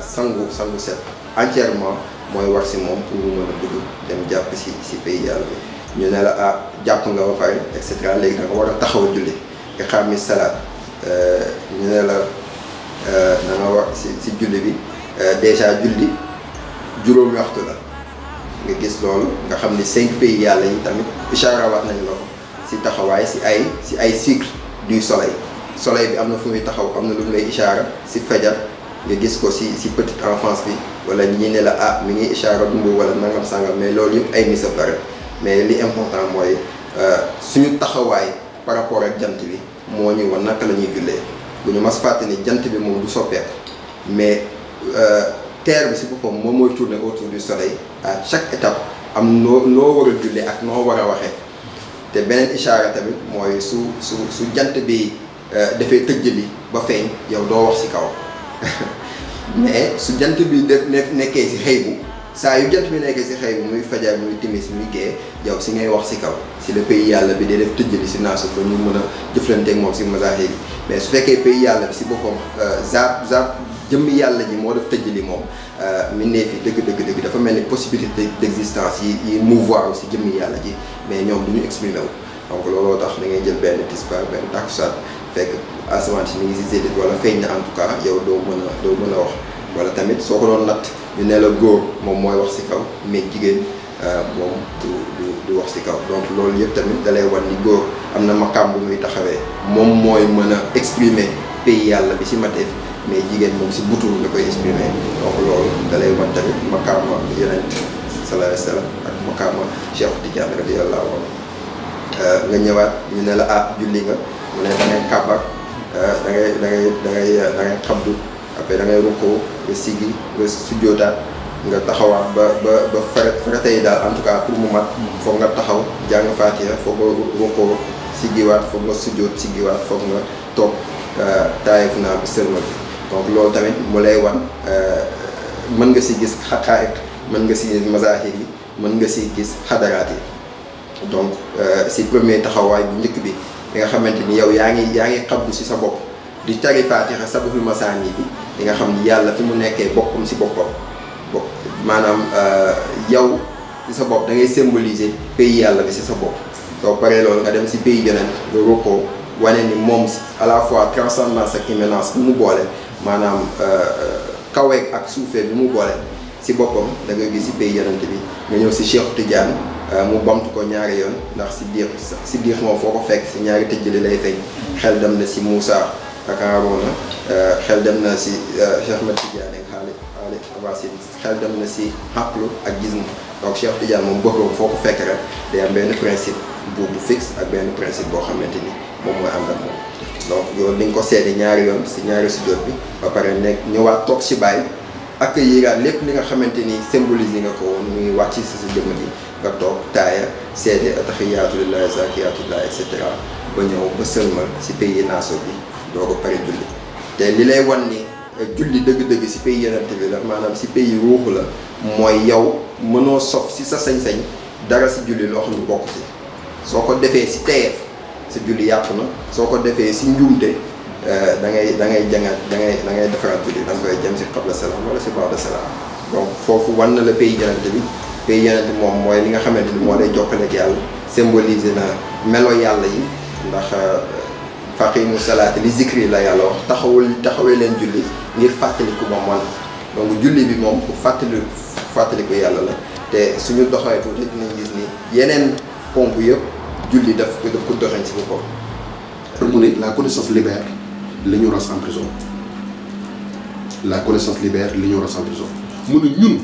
sangu set entièrement mooy war si moom pour mu mën a dugg dem jàpp si pay yàlla bi. ñu ne la jàpp nga ba pare et cetera léegi da nga war a taxaw julli nga xam ni salaat ñu ne la da nga war si julli bi déjà julli juróomi waxtu la nga gis loolu nga xam ni 5 pays yàlla yi tamit ishaara wax nañu la ko si taxawaay si ay cycle du soleil bi am na fu muy taxaw am na lu mu lay ishaara si fajar nga gis ko si petite enfance bi wala ñi ne la mi ngi ishaara dumbu wala nangam sangam mais loolu yëpp ay misab la rek. mais li important mooy suñu taxawaay par rapport ak jant bi moo ñu wan naka la ñuy jullee bu ñu mas fàtte ni jant bi moom du soppeeku mais terre bi si boppam moom mooy tourner autour du soleil à chaque étape am noo war a jullee ak noo war a waxee te beneen ishaara tamit mooy su jant bi dafay tëjjali ba feeñ yow doo wax si kaw mais su jant bi nekkee si xëy bu saa yu jant bi nekkee si xëy bi muy fajar muy timis muy gée yow si ngay wax si kaw si le pays yàlla bi day def tëjjali si naasu ba ñu mën a jëflanteeg moom si mazahir yi mais su fekkee pays yàlla bi si boppam zaat jëmmi yàlla ji moo def tëjjali moom mbindeef yi dëgg dafa mel ni possibilité d'existence yi mouvoir si jëmmi yàlla ji mais ñoom du ñu exprimer wu. donc looloo tax da ngay jël benn tisbaar benn takkusaan fekk asamaan si mi ngi si zénith wala feeñ na en tout cas yow doo mën a wax wala tamit soo ko doon natt ñu ne la góor moom mooy wax si kaw mais jigéen moom du wax si kaw donc loolu yëpp tamit da lay wan ni góor am na maqaam bu muy taxawee moom mooy mën a exprimer pays yàlla bi si mateef mais jigéen moom si butul la koy exprimer donc loolu da lay wan tamit maqaama yonent sallallahu alayhi wa sallam ak maqaama Cheikh Tidiane radiyallahu anhu nga ñëwaat ñu ne la julli nga mu ne da ngay kàbbar da ngay xabdu après da ngay rukkoo nga siggi nga sujjootaat nga taxawaat ba farata yi daal en tout cas pour mu mat foog nga taxaw jàng faatiha foog nga rukkoo siggiwaat foog nga sujjoot siggiwaat foog nga toog taayif naa bi sërmal bi donc loolu tamit mu lay wan mën nga si gis xaqaa'iq mën nga si gis mazaahir yi mën nga si gis xadaraat yi donc si premier taxawaay bu njëkk bi nga xamante ni yow yaa ngi xabdu si sa bopp di tari Fatiha sabahul masaani bi di nga xam ni yàlla fi mu nekkee boppam si boppam maanaam yow si sa bopp da ngay symboliser pays yàlla bi si sa bopp soo paree loolu nga dem si pays yeneen nga rukkoo wane ni moom à la fois transcendance ak immanence bi mu boole maanaam kaweeg ak suufee bi mu boole si boppam da ngay gis si pays yeneen bi nga ñëw si Cheikh Tidiane mu bamtu ko ñaari yoon ndax si biir moom foo ko fekk si ñaari tëjjali lay feeñ xel dem na si Moussa ak Harouna xel dem na si Cheikh Ahmed Tidiane ak Xaali Abasid xel dem na si xaqlu ak gis donc Cheikh Tidiane moom bëggoon foo ko fekk rek day am benn principe bu fixe ak benn principe boo xamante ni moom mooy ànd ak moom donc yow li nga ko seede ñaari yoon si ñaari sujjóot bi ba pare nekk ñëwaat toog si bàyyi accueillir lépp li nga xamante ni symbolise nga ko woon muy wàcc si sa jëmm ji nga toog taaya seede ataxiyaatu lillahi zakiyaatu lillahi et cetera ba ñëw ba sëlmal si pays naaso bi doo ko pare julli te li lay wan ni julli dëgg-dëgg si pays yeneen bi la maanaam si pays ruuxu la mooy yow mënoo sof si sa sañ-sañ dara si julli loo xam ne bokk si soo ko defee si teyeef sa julli yàqu na soo ko defee si njuumte da ngay defaraat julli da nga koy jëm si qabla salaam wala si ba'da salaam donc foofu wan na la pays yeneen bi pays yeneen bi moom mooy li nga xamante ni moo lay jokkale ak yàlla symboliser na melo yàlla yi ndax faqimu salaati li zikri la yàlla wax taxawee leen julli ngir fàttaliku ma man donc julli bi moom pour fàttaliku yàlla la te suñu doxee tuuti dinañ gis ni yeneen ponk yëpp julli daf ko doxañ si boppam. mu ne la connaissance libère, l'ignorance emprisonne. La connaissance libère, l'ignorance emprisonne. mu ne ñun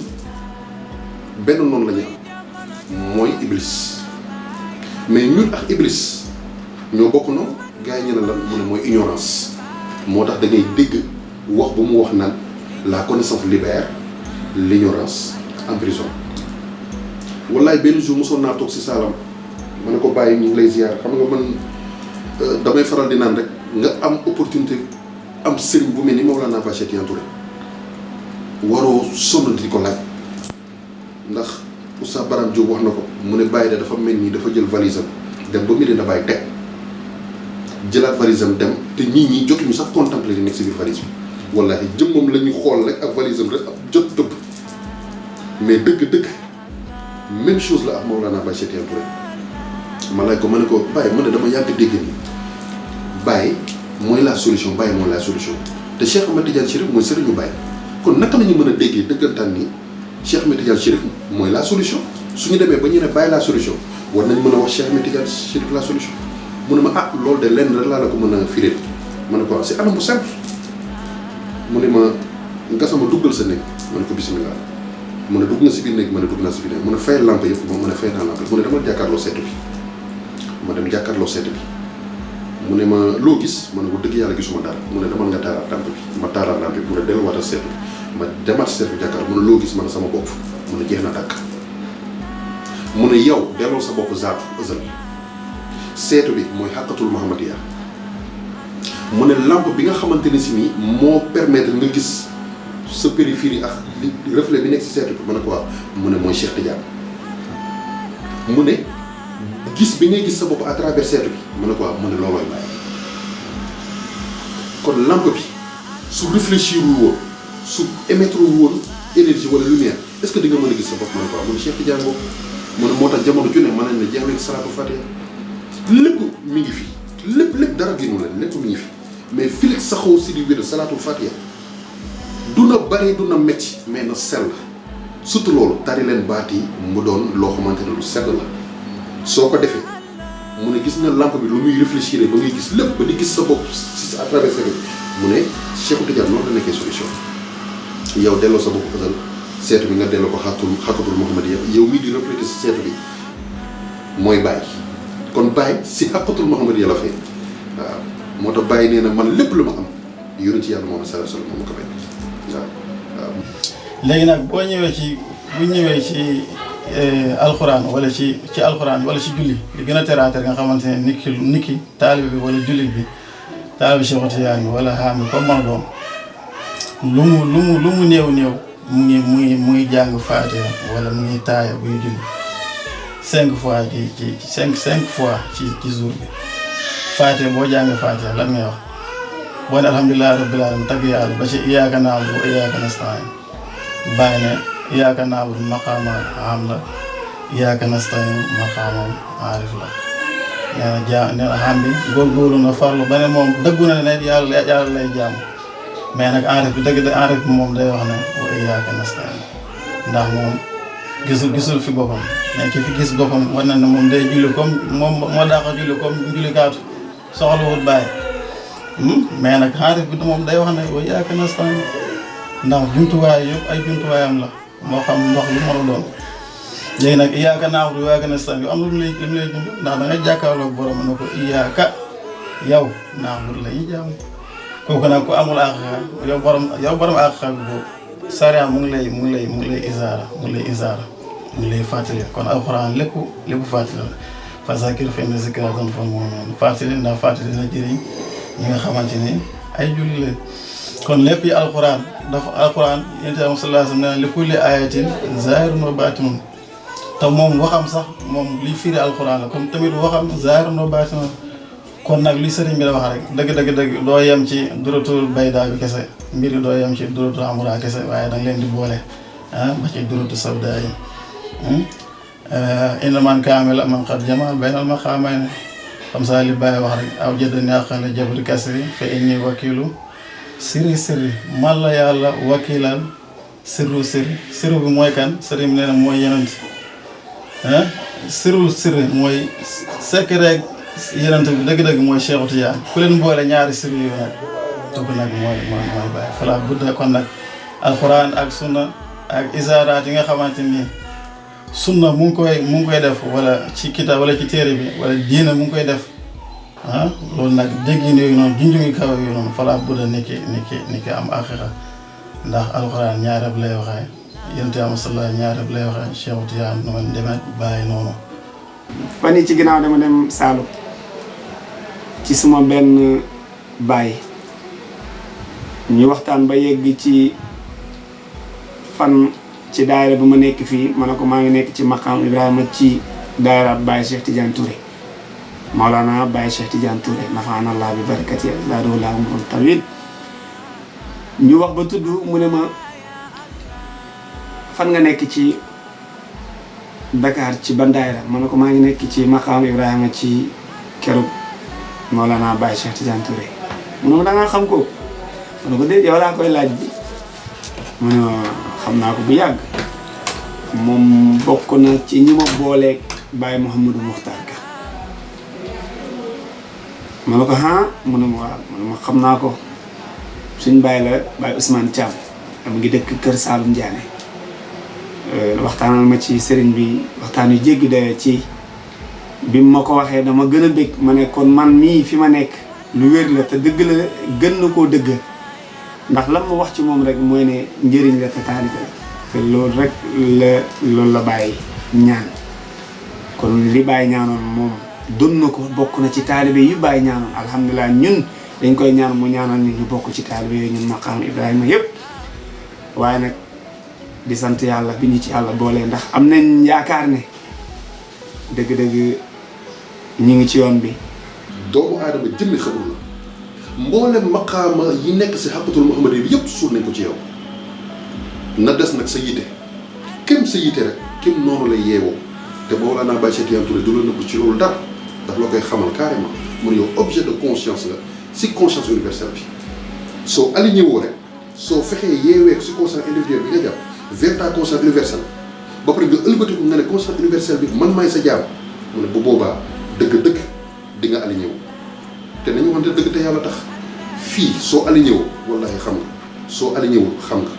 benn noonu la ñu am mooy Iblis mais ñun ak Iblis ñoo bokk noonu gars yi ñu ne lan mu ne mooy ignorance moo tax da ngay dégg wax bu mu wax naan la connaissance libère, l'ignorance emprisonne. wallaay benn jour mosoon naa toog si saalam ma ne ko bàyyi ñu ngi lay ziar xam nga man damay faral di naan rek nga am opportunité am sëriñ bu mel ni Mawlana Baye Tidiane Touré waroo sonn di ko laaj ndax Oustaz Baram Diop wax na ko mu ne Baye dafa mel ni dafa jël valise am dem ba Medina Baye teg jëlaat valise am dem te nit ñi jotuñu sax contempler li nekk si biir valise bi wallaahi jëmmam la ñu xool rek ak valise am rek ab jot tëbb mais dëgg-dëgg même chose la ak Mawlana Baye Tidiane Touré ma laaj ko ma ne ko Baye man de dama yàgg dégg ni Baye mooy la solution Baye mooy la solution te Cheikh Ahmed Tidiane Chérif mooy sëriñu Baye kon naka la ñu mën a déggee dëggantaan ni Cheikh Ahmed Tidiane Chérif mooy la solution suñu demee ba ñu ne Baye la solution war nañ mën a wax Cheikh Ahmed Tidiane Chérif la solution mu ne ma ah loolu de lenn rek laa la ko mën a firé ma ne ko c'est anam bu simple mu ne ma nga sama duggal sa néeg ma ne ko bismillah mu ne dugg nga si biir néeg ma ne dugg naa si biir néeg mu ne fayal lampe yëpp moom mu ne fay naa lampe mu ne dama jàkkaarloo seetu bi ma dem jàkkaarloo seetu bi mu ne ma loo gis ma ne ko dëgg yàlla gisuma dara mu ne demal nga taalaat lampe bi ma taalaat lampe bi mu ne delluwaatal seetu bi ma demaat si seetu bi jàkkaar mu ne loo gis ma ne sama bopp mu ne jeex na tàkk mu ne yow delloo sa bopp zaatu ësal seetu bi mooy xàqatul Muhammadiya mu ne lampe bi nga xamante ne si nii moo permettre nga gis sa périphérie ak li reflet bi nekk si seetu bi ma ne ko waaw mu ne mooy Cheikh Tidiane mu ne gis bi ngay gis sa bopp à travers seetu bi mu ne ko waaw mu ne loolooy Baye kon lampe bi su réfléchir woon su émettre woon énergie wala lumière est-ce que di nga mën a gis sa bopp mu ne ko waaw mu ne Cheikh Tidiane boobu mu ne moo tax jamono ju ne mën nañ ne jeex na salaatu fatiha lépp mi ngi fi lépp dara génnu leen lépp mi ngi fi mais fileeg saxoo si di wér salaatul fatiha du na bari du na metti mais na sell surtout loolu tari leen baat yi mu doon loo xamante ne lu sell la soo ko defee mu ne gis nga lampe bi lu muy réfléchir ba ngay gis lépp ba di gis sa bopp si à travers sa mu ne Cheikh Tidiane noonu la nekkee solution yow delloo sa bopp ësal seetu bi nga delloo ko xàqatul Muhammadiya yow mii di refléter si seetu bi mooy Baye kon Baye si xàqatul Muhammadiya la fay waaw moo tax Baye nee na man lépp lu ma am yónni ci yàlla Muhammad sallallahu alayhi wasallam moo ma ko may waaw. léegi nag boo ñëwee ci bu ñëwee ci alxuraan wala ci alxuraan wala ci julli li gën a teraater nga xamante ne nit ki taalibe bi wala jullit bi taalibe Cheikh Tidiane wala xaami comme man doon lu mu néew mu ngi jàng Faatiha wala mu ngi taaya buy julli 5 fois ci 5 fois ci jour bi Faatiha boo jàngee Faatiha lan ngay wax boo ne alhamdulilah rabbil alamin tagg yàlla ba ci iyyaka na'budu wa iyyaka nasta'in bàyyi ne iyyaka na'budu maqaama am la iyyaka nasta'in maqaama aarif la nee na xam bi góorgóorlu na farlu ba ne moom dëggu na ne yàlla lay jaam mais nag aarif bi dëgg aarif bi moom day wax ne wa iyyaka nasta'in ndax moom gisul fi boppam mais ki fi gis boppam war na ne moom day julli comme moom moo daax a julli comme julli kaatu soxlawul bàyyi mais nag aarif bi moom day wax ne wa iyyaka nasta'in ndax jumtuwaay yëpp ay jumtuwaayam la moo xam ndox lu mën a doon léegi nag iyyaka na'budu wa iyyaka nasta'in am lu mu lay jumtu ndax da nga jàkkaarloog borom ne ko iyyaka yow na'budu la ñuy jaamu kooku nag ku amul àq yow borom àq bi boobu sariya mu ngi lay isaara mu ngi lay fàttali kon alxuraan lépp fàttali la fa zakir fa inna zikraa tanfa'ul mu'miniin fàttali ndax fàttali na jëriñ ñi nga xamante ni ay julli leen kon lépp yi alxuraan yonent bi sallallahu alayhi wa sallam nee na li kulli ayatin zaahirun wa baatinun te moom waxam sax moom li firi alxuraan la comme tamit waxam zaahirun wa baatinun kon nag li sëriñ bi da wax rek dëgg doo yem ci duratul baydaa bi kese mbir yi doo yem ci duratul amura kese waaye danga leen di boole ba ci duratul sawdaa yi inna man kaamil man qad jamal baynal maqaamayn comme ça li bàyyi wax rek aw jëddani aqala jabri kasri fa inni wakilu sirri man la yàlla wakilan sirru bi mooy kan sëriñ bi nee na mooy yenent sirri mooy secret yenent bi dëgg-dëgg mooy Cheikh Tidiane ku leen boole ñaari sirru yu nag tukk nag mooy bàyyi fala budda kon nag alquran ak sunna ak isaaraat yi nga xamante ni sunna mu ngi koy def wala ci kitaab wala ci téere bi wala diina mu ngi koy def loolu nag déggin yooyu noonu junjungi kaw yooyu noonu fala budda ni ki am aqiqa ndax alquran ñaarab lay waxee yonent Yàlla sallallahu ñaarab lay waxee Cheikh Tidiane nu ma demet bàyyi noonu fan yi ci ginnaaw dama dem Saalum ci suma benn baay ñu waxtaan ba yegg ci fan ci daayira bu ma nekk fii ma ne ko maa ngi nekk ci maqaam Ibrahima ci daayira Baye Cheikh Tidiane Touré Maolana Baye Cheikh Tidiane Touré nafaana Allah bi barakati zaadahu Allahu umran tawil ñu wax ba tudd mu ne ma fan nga nekk ci Dakar ci ban daayira ma ne ko maa ngi nekk ci maqaam Ibrahima ci keroog Maolana Baye Cheikh Tidiane Touré mu ne ma da nga xam ko ma ne ko déet yow laa koy laaj bi mu ne xam naa ko bu yàgg moom bokk na ci ñi ma booleeg Baye Mouhamadou Mokhtar Ka ma ne ko mu ne ma waaw mu ne ma xam naa ko suñ Baye la Baye Ousmane Thiam am ngi dëkk Kër Saalum Diané waxtaanal ma ci sëriñ bi waxtaan yu jéggi dayoo ci bi ma ko waxee dama gën a bég ma ne kon man mii fi ma nekk lu wér la te dëgg la gën na koo dëgg ndax lan ma wax ci moom rek mooy ne njëriñ la te taalibe te loolu rek loolu la Baye ñaan kon li Baye ñaanoon moom doon na ko bokk na ci taalibe yu Baye ñaanoon alhamdulilah ñun dañ koy ñaan mu ñaanal ñu bokk ci taalibe yooyu ñun maqaam Ibrahima yëpp waaye nag di sant yàlla bi ñu ci yàlla boole ndax am nañ yaakaar ne dëgg-dëgg ñu ngi ci yoon bi. doomu aadama jëmmi xamul la mboolem maqaama yi nekk si xaqatul Muhammad bi yëpp suur nañ ko ci yow na des nag sa yite kem sa yite rek kem noonu lay yeewoo te Mawlana Baye Cheikh Tidiane Touré du la nëbb ci loolu dara daf la koy xamal carrément mun yow objet de conscience la si conscience universelle bi soo aligné woo rek soo fexee yeewee si conscience individuelle bi nga jàpp vers ta conscience universelle ba pare nga ëlbatiku nga ne conscience universelle bi man maay sa jaam mu ne bu boobaa dëgg-dëgg di nga aligné wu te nañu wante dëgg te yàlla tax fii soo aligné wu wallahi xam nga soo aligné wu xam nga.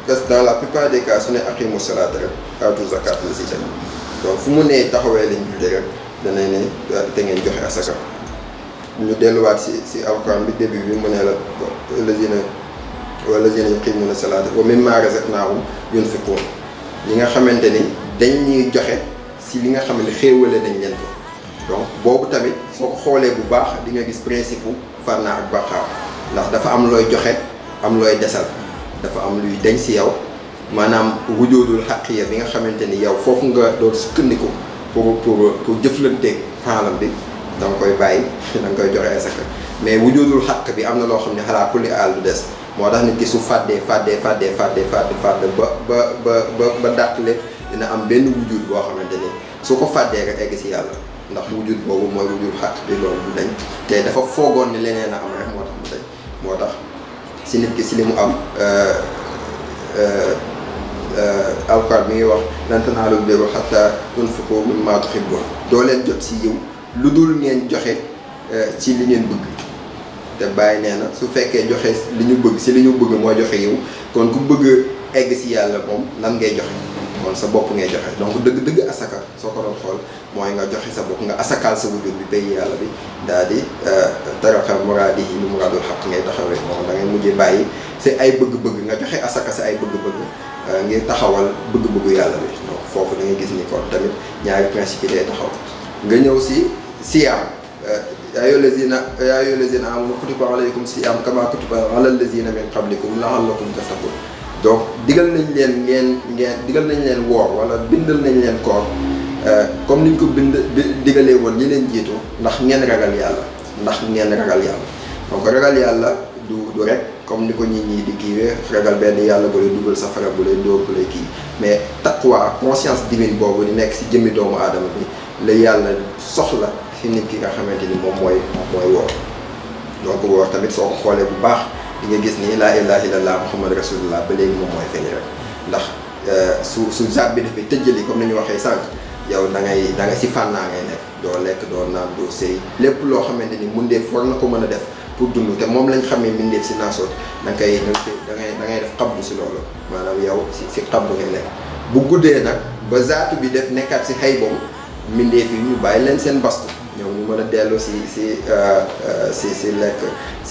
parce que dans la plupart des cas su ne aqimu salaata rek aatu zakat la si teg donc fu mu nee taxawee lañ julli rek danañ ne te ngeen joxe asaka ñu delluwaat si alquran bi début bi mu ne la lazina yuqimuuna salaata wa mimmaa razaqnaahum yunfiquun ñi nga xamante ni dañ ñuy joxe si li nga xam ne xéewale dañ leen ko donc boobu tamit soo ko xoolee bu baax di nga gis principe u farna ak baqaaw ndax dafa am looy joxe am looy desal dafa am luy deñ si yow maanaam wujoodul xaqiya bi nga xamante ni yow foofu nga doon sukkandiku pour jëflanteeg xaalam bi da nga koy bàyyi da nga koy joxe asaka mais wujudul xaq bi am na loo xam ne xalaa kulli àll du des moo tax nit ki su fàddee ba dàq lépp dina am benn wujud boo xamante ni su ko fàddee rek egg si yàlla ndax wujud boobu mooy wujud xaq bi loolu du dañ te dafa foogoon ni leneen a am rek moo tax mu dañ moo tax si nit ki si li mu am alquran mi ngi wax lan tanaalul birra hattaa tunfiqu mimmaa tuhibbuun doo leen jot si yiw lu dul ngeen joxe ci li ngeen bëgg te bàyyi nee na su fekkee joxe li ñu bëgg si li ñu bëgg mooy joxe yiw kon ku bëgg egg si yàlla moom lan ngay joxe kon sa bopp ngay joxe donc dëgg asaka soo ko doon xool mooy nga joxe sa bopp nga asakaal sa wujud bi bay yàlla bi daal di taraka muraadihi li muraadul xaq ngay taxawee donc da ngay mujjee bàyyi si ay bëgg-bëgg nga joxe asaka si ay bëgg-bëgg ngir taxawal bëgg-bëggu yàlla bi donc foofu da ngay gis ni kon tamit ñaari principe yi day taxaw nga ñëw si siyaam yaa ayyuhal lazina aamanu kutiba alaykum siyaam kamaa kutiba alal lazina min qablikum la'allakum tattaqun donc digal nañ leen digal nañ leen woor wala bindal nañ leen koor comme niñ ko digalee woon ñi leen jiitu ndax ngeen ragal yàlla donc ragal yàlla du rek comme ni ko nit ñi di kiiwee ragal benn yàlla bu lay dugal safara bu lay dóor bu lay kii mais taqwa conscience divine boobu di nekk si jëmmi doomu aadama bi la yàlla soxla si nit ki nga xamante ni moom mooy woor donc woor tamit soo ko xoolee bu baax di nga gis ni laa ilaaha illallah muhammad rasulullah ba léegi moom mooy feeñ rek ndax su zaat bi dafay tëjjali comme ni ñu waxee sànq yow da nga si fànnaa ngay nekk doo lekk doo naan doo sëy lépp loo xamante ni mundeef war na ko mën a def pour dund te moom lañ xamee mbindeef si naasoot da ngay def xabdu si loolu maanaam yow si xabdu ngay nekk bu guddee nag ba zaatu bi def nekkaat si xëy boobu mbindeef yi ñu bàyyi leen seen bastu ñoom ñu mën a dellu si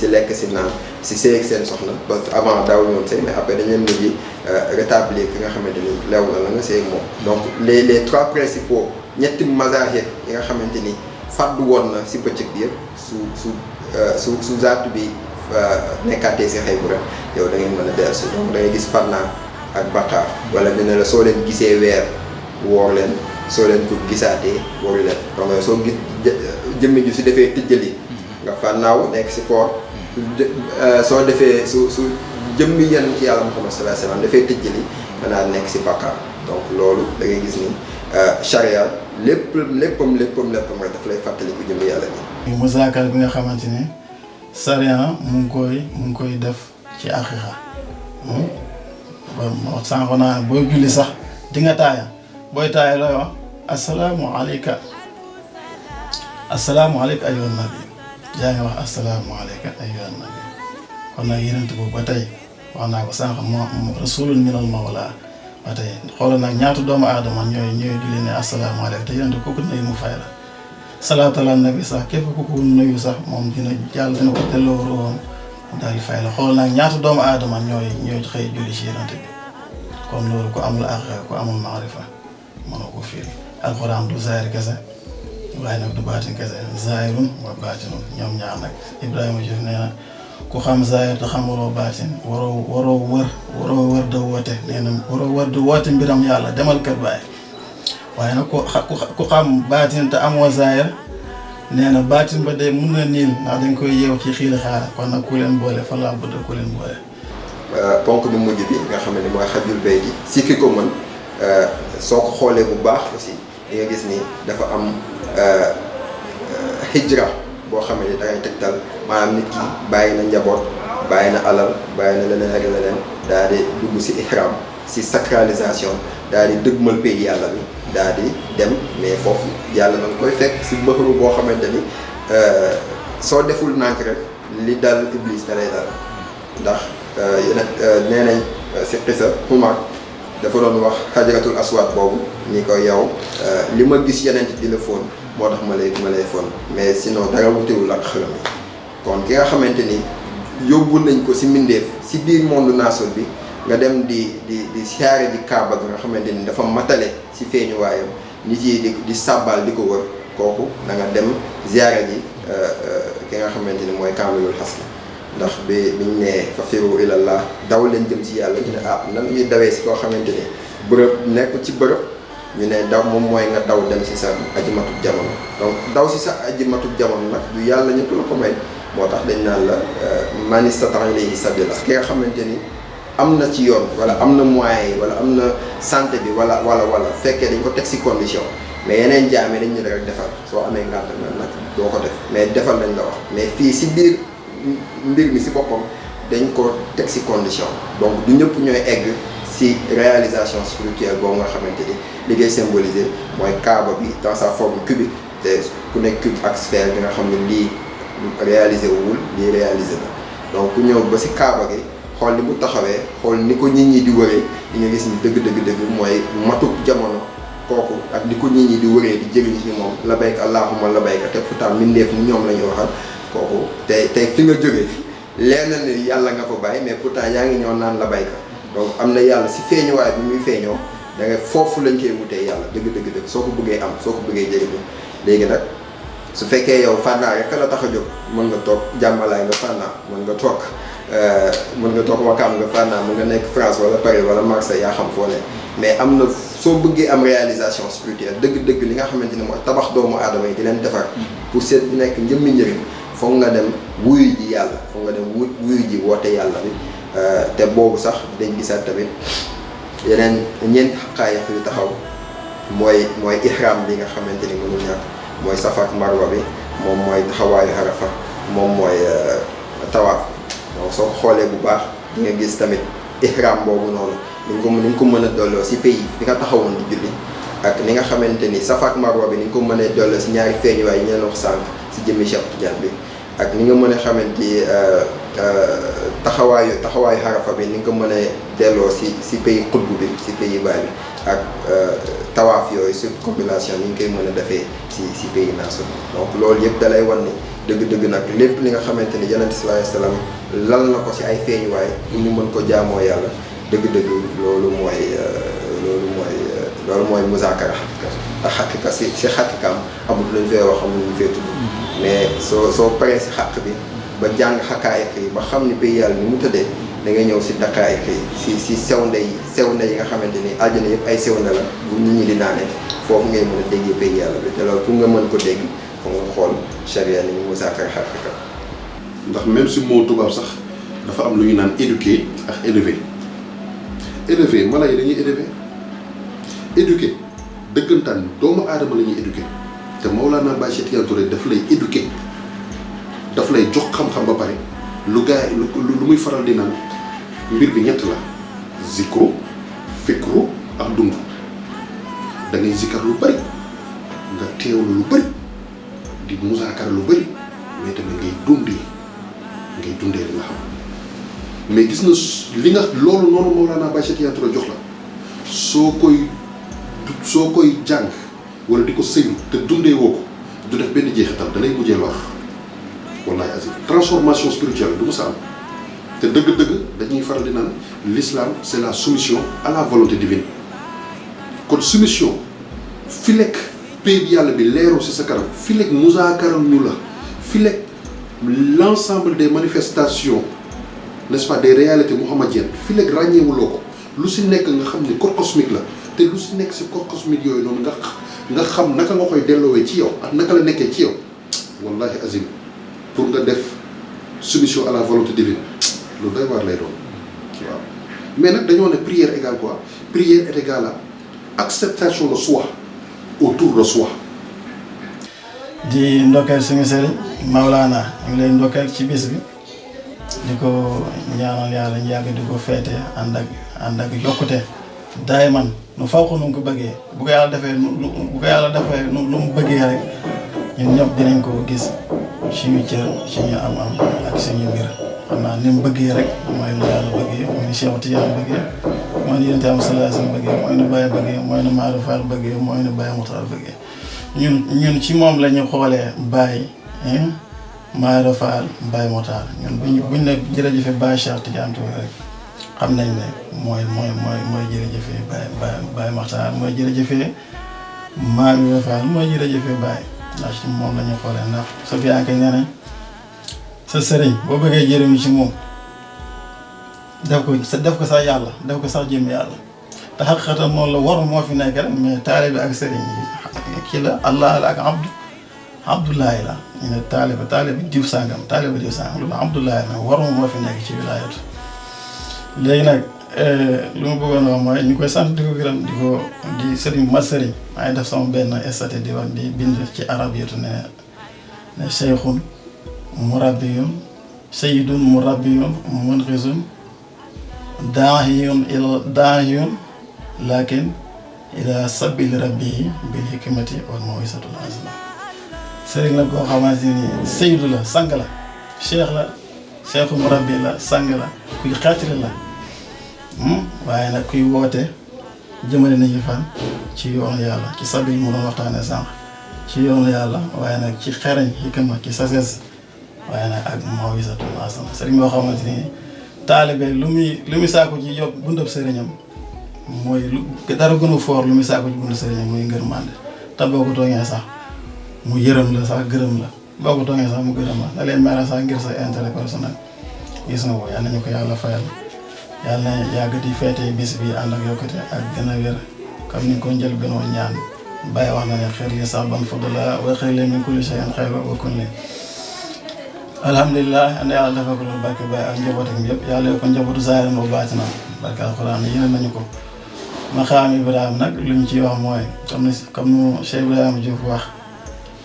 lekk si naan si sëy ak seen soxna parce que avant daaw ñoon sëy mais après dañ leen mujj rétablir ki nga xamante ni lew na la nga sëy ak moom donc les trois principaux ñetti mazahib yi nga xamante ni fàddu woon na si bëccëg bi yëpp su zaatu bi nekkaatee si xëy bu rek yow da ngay mën a dellu si donc da ngay gis fànnaa ak baqaar wala ñu ne la soo leen gisee weer woor leen soo leen ko gisaatee woor leen donc soo gis jëmmi ji su defee tëjjali nga fànnaaw nekk si koor soo defee su jëmmi yenn ci yàlla Muhammad sallallahu alayhi wasallam dafay tëjjali nga naa nekk si baqaar donc loolu da ngay gis ni charia léppam rek daf lay fàttali ko jëmmi yàlla bi musaakar bi nga xamante ni charia mu ngi koy def ci aqiqa moo sànq naa booy julli sax di nga taaya booy taaya looy wax assalaamu alayka ayyuhan nabi yaa ngi wax assalaamu alayka ayyuhan nabi kon nag yenent boobu ba tey wax naa ko sànq moo rasulun minal mawla ba tey xoolal nag ñaata doomu aadama ñooy julli ne assalaamu alayka te yenent kooku nuyu mu fay la salaatu ala nabi sax képp ku ko nuyu sax moom dina ko delloo ruuxam daal di fay la xoolal nag ñaata doomu aadama ñooy xëy julli ci yenent bi kon loolu ku amul àq ku amul maarifa mënoo ko firi alxuraan du zaahir kese waaye nag du baatin kese zaahirun wa baatinun ñoom ñaar nag Ibrahima Diouf nee na ku xam zaahir te xamuloo baatin waroo wër da woote nee na waroo wër da woote mbiram yàlla demal kër baay waaye nag ku xam baatin te amoo zaahir nee na baatin ba de mun na niil ndax dañ koy yeew ci xiili xaara kon nag ku leen boole fa laa bëgg ku leen boole. ponk bu mujj bi nga xam ne mooy xajul bay ji si ki ko mën soo ko xoolee bu baax aussi di nga gis ni dafa am hijra boo xam ne dangay tegtal maanaam nit ki bàyyi na njaboot bàyyi na alal bàyyi na leneen ak leneen daal di dugg si ihram si sacralisation daal di dëgmal pays yàlla bi daal di dem mais foofu yàlla na nga koy fekk si bëxëru boo xamante ni soo deful nànk rek li dal iblis da lay dal ndax nee nañ si xisa Umar dafa doon wax xajaratul aswad boobu ni ko yow li ma gis yeneen di la fóon moo tax ma lay fóon mais sinon dara wutewul ak xërëm yi kon ki nga xamante ni yóbbu nañ ko si mbindeef si biir monde naasul bi nga dem di siyaare di kaaba nga xamante ni dafa matale si feeñu waayam nit yi di sàbbal di ko wër kooku da nga dem ziyaare ji ki nga xamante ni mooy kaamilul xasna ndax biñ ne fa firu ilallah daw leen jëm ci yàlla ñu ne nan ñuy dawee si koo xamante ni bërëb nekk ci bërëb ñu ne daw moom mooy nga daw dem si sa ajimatub jamono donc daw si sa ajimatub jamono nag du yàlla ñëpp la ko may moo tax dañ naan la man istata'a ilayhi sabila ki nga xamante ni am na ci yoon wala am na moyens yi wala am na santé bi wala fekkee dañ ko teg si condition mais yeneen jaame dañ ñu rek defal soo amee ngànt nag doo ko def mais defal lañ la wax mais fii si biir mbir mi si boppam dañ ko teg si condition donc du ñëpp ñooy egg si réalisation spirituelle boobu nga xamante ni li ngay symboliser mooy kaaba bi dans sa forme cubique te ku nekk cube ak sphère bi nga xam ne lii réalisé wul lii réalisé na donc ku ñëw ba si kaaba gi xool ni mu taxawee xool ni ko nit ñi di wëree di nga gis ni dëgg mooy matuk jamono kooku ak ni ko nit ñi di wëree di jëriñ ci moom labayka allahumma labayka te pourtant mbindeef ni ñoom la ñu waxal kooku tey fi nga jógee leer na ni yàlla nga fa bàyyi mais pourtant yaa ngi ñëw naan labayka donc am na yàlla si feeñuwaay bi muy feeñoo da nga foofu lañ koy wutee yàlla dëgg soo ko bëggee am soo ko bëggee jëriñu léegi nag su fekkee yow fànnaa rek la tax a jóg mën nga toog jàmmalaay nga fànnaa mën nga toog Wakaam nga fànnaa mën nga nekk France wala Paris wala Marseille yaa xam foo ne mais am na soo bëggee am réalisation spirituelle dëgg li nga xamante ni mooy tabax doomu aadama yi di leen defar pour seet bu nekk njëmmi njëriñ foog nga dem wuyu ji yàlla foog nga dem wuyu ji woote yàlla bi te boobu sax dañ gisaat tamit yeneen ñeenti xaqaayiq yu taxaw mooy ihram bi nga xamante ni mënul ñàkk mooy Safa ak Marwa bi moom mooy taxawaayu Arafa moom mooy tawaaf donc soo ko xoolee bu baax di nga gis tamit ihram boobu noonu ni nga ko mën a dolloo si pays bi nga taxawoon di julli ak ni nga xamante ni Safa ak Marwa bi ni nga ko mënee dolloo si ñaari feeñuwaay yi ñu leen wax sànq si jëmmi Cheikh Tidiane bi ak ni nga mën a xamante taxawaayu Arafa bi ni nga ko mën a delloo si pays xutbu bi si pays baay bi ak tawaaf yooyu sur compilation ni ñu koy mën a defee si pays naasu donc loolu yëpp dalay wan ni dëgg nag lépp li nga xamante ni Yonent sallallahu alayhi wa sallam lal na ko si ay feeñuwaay pour ñu mën ko jaamoo yàlla dëgg loolu mooy muzaakara xaqiqa si xaqiqaam amul lu ñu fee wax amul lu ñu fee tudd mais soo paree si xaq bi ba jàng xaqaayiq yi ba xam ni pays yàlla ni mu tëddee da ngay ñëw si daqaayiq yi si sewnde yi nga xamante ni àjjana yëpp ay sewnde la bu nit ñi di naane foofu ngay mën a déggee pays yàlla bi te loolu pour nga mën ko dégg foog nga xool charia ni ñu muzaakara xaqiqa ndax même si moo tubaab sax dafa am lu ñu naan éduquer ak élever mala yi dañuy éduquer dëggantaan doomu aadama la ñuy éduquer te Mawlana Baye Cheikh Tidiane Touré daf lay éduquer daf lay jox xam-xam ba pare lu muy faral di naan mbir bi ñett la zikru fikru ak dund da ngay zikkar lu bëri nga teewlu lu bëri di musaakar lu bëri mais tamit ngay dundee li nga xam mais gis nga li nga loolu noonu Mawlana Baye Cheikh Tidiane Touré jox la soo koy jàng wala di ko sëylu te dundee woo ko du def benn jeexital da lay mujjee lor wallahi azim transformation spirituelle du mu sa am te dëgg-dëgg dañuy faral di naan l'islam c'est la soumission à la volonté divine kon soumission fi lekk pay bi yàlla bi leeru ci sa kanam fi lekk muzaakaral ñu la fi lekk l'ensemble des manifestations n'est-ce pas des réalités muhammadiennes fi lekk ràññeewuloo ko lu ci nekk nga xam ne corps cosmique la te lu ci nekk ci corps cosmique yooyu noonu nga xam naka nga koy delloowee ci yow ak naka la nekkee ci yow wallahi azim pour nga def soumission à la volonté divine lu doy waar lay doon waaw mais nag dañoo ne prière égale quoi prière est égale à acceptation de soi autour de soi. di ndokkeel suñu sëriñ Maulana ñu ngi lay ndokkeel ci bis bi di ko ñaanal yàlla ñu yàgg di ko feete ànd ak yokkute daay man nu faw ko nu ko bëggee bu ko yàlla defee lu mu bëggee rek ñun ñëpp dinañ ko gis suñu cër suñu am ak suñu mbir xam naa ni mu bëggee rek mooy nu yàlla bëggee mooy nu Cheikh Tidiane bëggee mooy nu Yonent am sallallahu alayhi wasallam bëggee mooy nu Baye bëggee mooy nu Maodo Fall bëggee mooy nu Baye Moukhtar bëggee ñun ci moom la ñu xoolee Baye Maodo Fall Baye Moukhtar ñun buñ ne jërëjëfe Baye Cheikh Tidiane Touré rek xam nañ ne mooy jërëjëfee Baye Moukhtar mooy jërëjëfee Maodo Fall mooy jërëjëfee Baye ndax ci moom la ñu xoolee ndax sa fiyaanke nee nañ sa sëriñ boo bëggee jëriñu ci moom def ko sax yàlla def ko sax jëm yàlla te xaqiqatan noonu la waru moo fi nekk rek mais taalibe ak sëriñ yi kii la allah la ak abdullahi la ñu ne taalibe diw sàngam loolu abdullahi la waru moo fi nekk ci wilaayatu léegi nag lu ma bëggoon wax mooy ñu koy sant di ko gërëm di sëriñ mat sëriñ maa ngi def sama benn statut di wax di bind ci arab yëtu ne cheikhun murabbiyun sayyidun murabbiyun munqizun daahiyun lakin ila sabili rabbihi bil hikmati wal mawisatul azima sëriñ la koo xamante ni sayyidu la sang la cheikhu murabbi la sang la kuy xaatiri la waaye nag kuy woote jëmale nañu fan ci yoonu yàlla ci sabil mu doon waxtaane sànq ci yoonu yàlla waaye nag ci xereñ hikma ci sagesse waaye nag ak mawisatul azima sëriñ boo xamante ni taalibe lu muy saako ci yóbbu bundab sëriñam mooy dara gën a foor lu muy saako ci bundab sëriñam muy ngërmande te boo ko tooñee sax mu yërëm la sax gërëm la boo ko tooñee sax mu gërëm la da leen mere sax ngir sa intérêt personnel gis nga ko yal nañu ko yàlla fayal yàlla na yàgg di feete bis bi ànd ak yokkute ak gën a wér comme ni ko njël benoo ñaan bàyyi wax na ne xeer li sax ban fadla wa xeer li min kulli shay'in xayr wa kulli alhamdulilah and yàlla dafa ko loolu barke Baye ak njabootam yëpp yàlla ko njabootu zaahiran wa baatinan barke alxuraan yéene nañu ko maqaam Ibrahima nag lu ñu ciy wax mooy comme Cheikh Ibrahima Diouf wax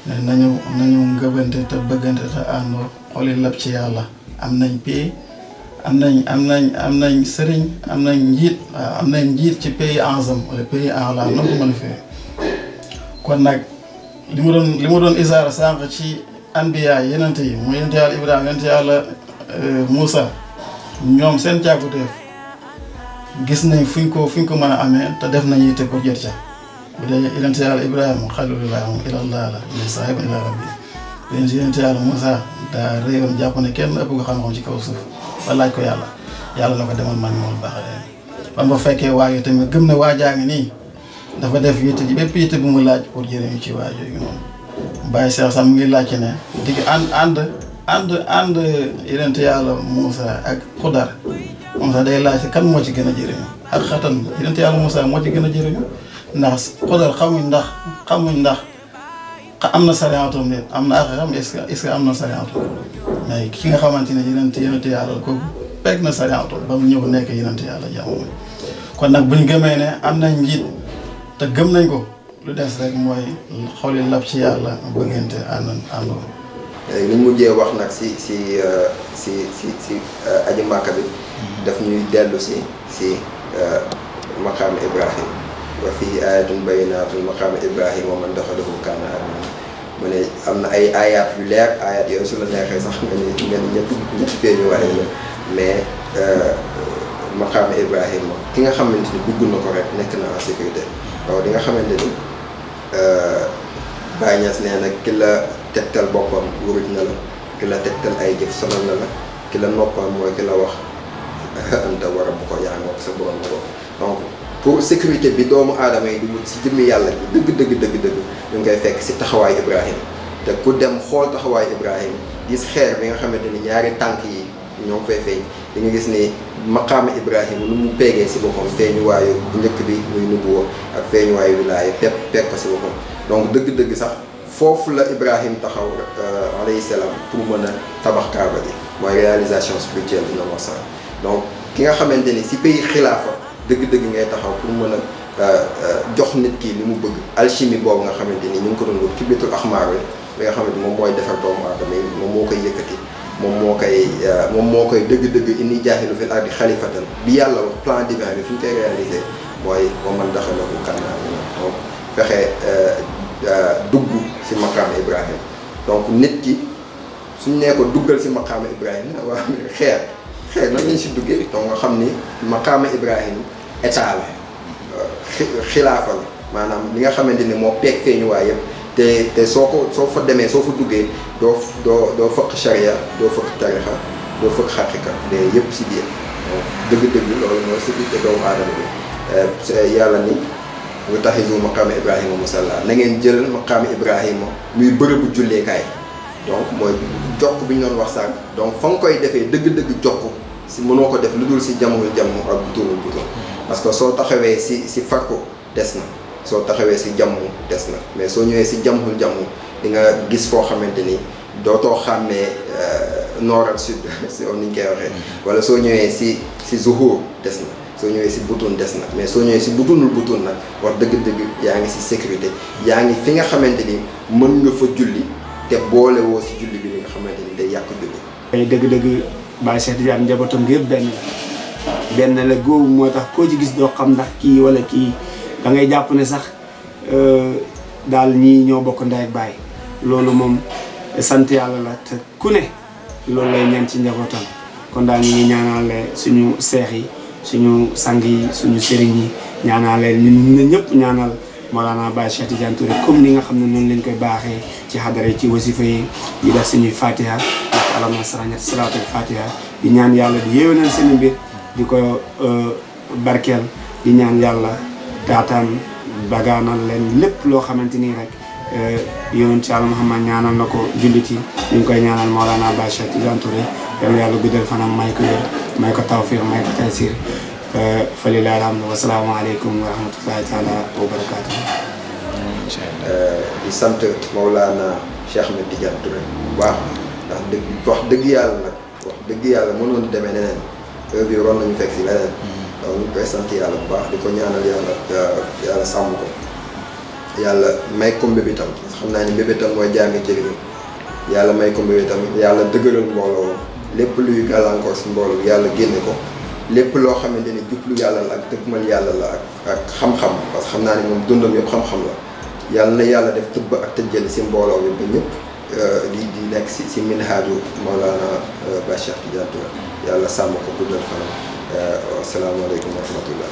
ne nañu ngëbante te bëggante te àndoo xoli lab ci yàlla am nañ pays am nañ sëriñ am nañ njiit waaw am nañ njiit ci pays enzam wala pays enla na ko mën a fee kon nag li mu doon isaara sànq ci anbiya yenente yi mooy yenente yàlla Ibrahima yenente yàlla Moussa ñoom seen càkkutéef gis nañ fuñ ko mën a amee te def nañ yitte pour jot ca bu dee yenente yàlla Ibrahima xalilullah moom ilallah la ni saahibun ila rabbi yenente yàlla Moussa daa réyoon jàpp ne kenn ëpp ko xam-xam ci kaw suuf ba laaj ko yàlla na ko demal man mool baaxadee ba ma fekkee waaye tamit gëm ne waajaa ngi nii dafa def yitte ji bépp yitte bu mu laaj pour jëriñu ci waaj yooyu noonu Baye Cheikh sax mu ngi laajte ne digg ànd yenente yàlla Moussa ak Xudar moom sax day laajte kan moo ci gën a jëriñu ak xatan yenente yàlla Moussa moo ci gën a jëriñu ndax Xudar xamuñ ndax am na sariyaatoom nit am na ak xam est-ce que am na sariyaatoom mais ki nga xamante ne yenente yàlla kooku pegg na sariyaatoom ba mu ñëw nekk yenente yàlla jamono kon nag buñ gëmee ne am nañ njiit te gëm nañ ko lu des rek mooy xoli lab ci yàlla bëggante àndoo li ñu mujjee wax nag si aji Màkka bi daf ñuy dellu si maqaam Ibrahim wa fii ayatun bayyinatun maqaam Ibrahim wa man daxalahu kaana aaminan mu ne am na ay ayat yu leer ayat yooyu su la neexee sax nga ni ñetti feeñu waaye la mais maqaam Ibrahim ki nga xamante ni dugg na ko rek nekk na en sécurité waaw di nga xamante ni Baye Niass nee na ki la tegtal boppam wuruj na la ki la tegtal ay jëf sonal na la ki la noppam mooy ki la wax anta war a bu ko yaa ngi wax sa borom la ko donc pour sécurité bi doomu aadama yi di wut si jëmmi yàlla bi dëgg ñu ngi koy fekk si taxawaay Ibrahim te ku dem xool taxawaay Ibrahim gis xeer bi nga xamante ni ñaari tànk yi ñoo ngi fay feeñ di nga gis ni maqaama Ibrahim lu mu peegee si boppam feeñuwaayu bu njëkk bi muy nubuwa ak feeñuwaayu wilaaya peeg ko si boppam donc dëgg-dëgg sax foofu la Ibrahim taxaw alayhi salaam pour mën a tabax kaaba gi mooy réalisation spirituelle bi noonu wax sax donc ki nga xamante ni si pays xilaafa dëgg-dëgg ngay taxaw pour mën a jox nit ki li mu bëgg alchimie boobu nga xamante ni ñu ngi ko doon wut ci bitul axmaar bi nga xamante moom mooy defar doomu aadama yi moom moo koy yëkkati moom moo koy dëgg-dëgg inni jaahilu fil ardi xalifatan bi yàlla wax plan divin bi fi ñu koy réaliser mooy wa man daxalahu kaana aaminan donc fexe dugg si maqaama Ibrahim donc nit ki suñ nee ko duggal si maqaama Ibrahim waa xeer nan lañ si duggee donc nga xam ni maqaama Ibrahim état la xilaafa la maanaam li nga xamante ni moo peeg feeñuwaay yëpp te soo fa demee soo fa duggee doo fëkk charia doo fëkk tarixa doo fëkk xaqiqa de yëpp si biir dëgg-dëgg loolu mooy sécurité doomu aadama bi yàlla ni nga taxisu maqaama Ibrahima musalla na ngeen jël maqaama Ibrahima muy bërëbu julleekaay donc mooy jokk bi ñu doon wax sànq donc fa nga koy defee dëgg-dëgg jokk si mënoo ko def lu dul si jamono ak butóonul butóon parce que soo taxawee si farku des na soo taxawee si jàmm des na mais soo ñëwee si jàmm di nga gis foo xamante ni dootoo xàmmee nord ak sud si ni ñu koy waxee wala soo ñëwee si zuhur des na soo ñëwee si butun des na mais soo ñëwee si butun nag wax dëgg-dëgg yaa ngi si sécurité yaa ngi fi nga xamante ni mën nga fa julli te boole woo si julli bi li nga xamante ni day yàq julli. ay dëgg-dëgg Baye Cheikh Tidiane njabootam gi yëpp benn la góobu moo tax koo ci gis doo xam ndax kii wala kii da ngay jàpp ne sax daal ñii ñoo bokk ndey ak baay loolu moom sant yàlla la te ku ne loolu lay ñaan ci njabootam kon daal ñu ngi ñaanale suñu seex yi suñu sang yi suñu sëriñ yi ñaanale ñun ñëpp ñaanal Mawlana Baye Cheikh Tidiane Touré comme ni nga xam ne noonu lañ koy baaxee ci xadara ci wasifa yi di def suñuy fatiha ak alama sarañat salaatul fatiha di ñaan yàlla di yéwénal seen mbir di ko barkeel di ñaan yàlla daataan bagaanal leen lépp loo xamante ni rek yonent ci Yàlla Muhammad ñaanal na ko jullit yi ñu ngi koy ñaanal Mawlana Baye Cheikh Tidiane Touré yàlla guddal fanam may ko wér may ko tawfiq may ko taysir fa lillahi alhamdu wa salaamu aleykum wa rahmatullahi taala wa barakaatu. di sant Mawlana Cheikh Ahmed Tidiane Touré bu baax ndax wax dëgg yàlla nag wax dëgg yàlla mënoon demee neneen heure bi ron nañu fekk si leneen donc ñu koy sant yàlla bu baax di ko ñaanal yàlla sàmm ko yàlla may ko mbébétam parce que xam naa ni mbébétam mooy jaami jëriñu yàlla may ko mbébétam yàlla dëgëral mbooloo lépp luy gàllankoor si mbooloo yàlla génne ko lépp loo xamante ni jublu yàlla la ak dëgmal yàlla la ak xam-xam parce que xam naa ni moom dundam yëpp xam-xam la yàlla na yàlla def tëbb ak tëjjali si mbooloo bi ba ñëpp di nekk si minhaaju Mawlana Baye Cheikh Tidiane Touré yàlla sàmm ko guddal fanam asalaamaaleykum wa rahmatullah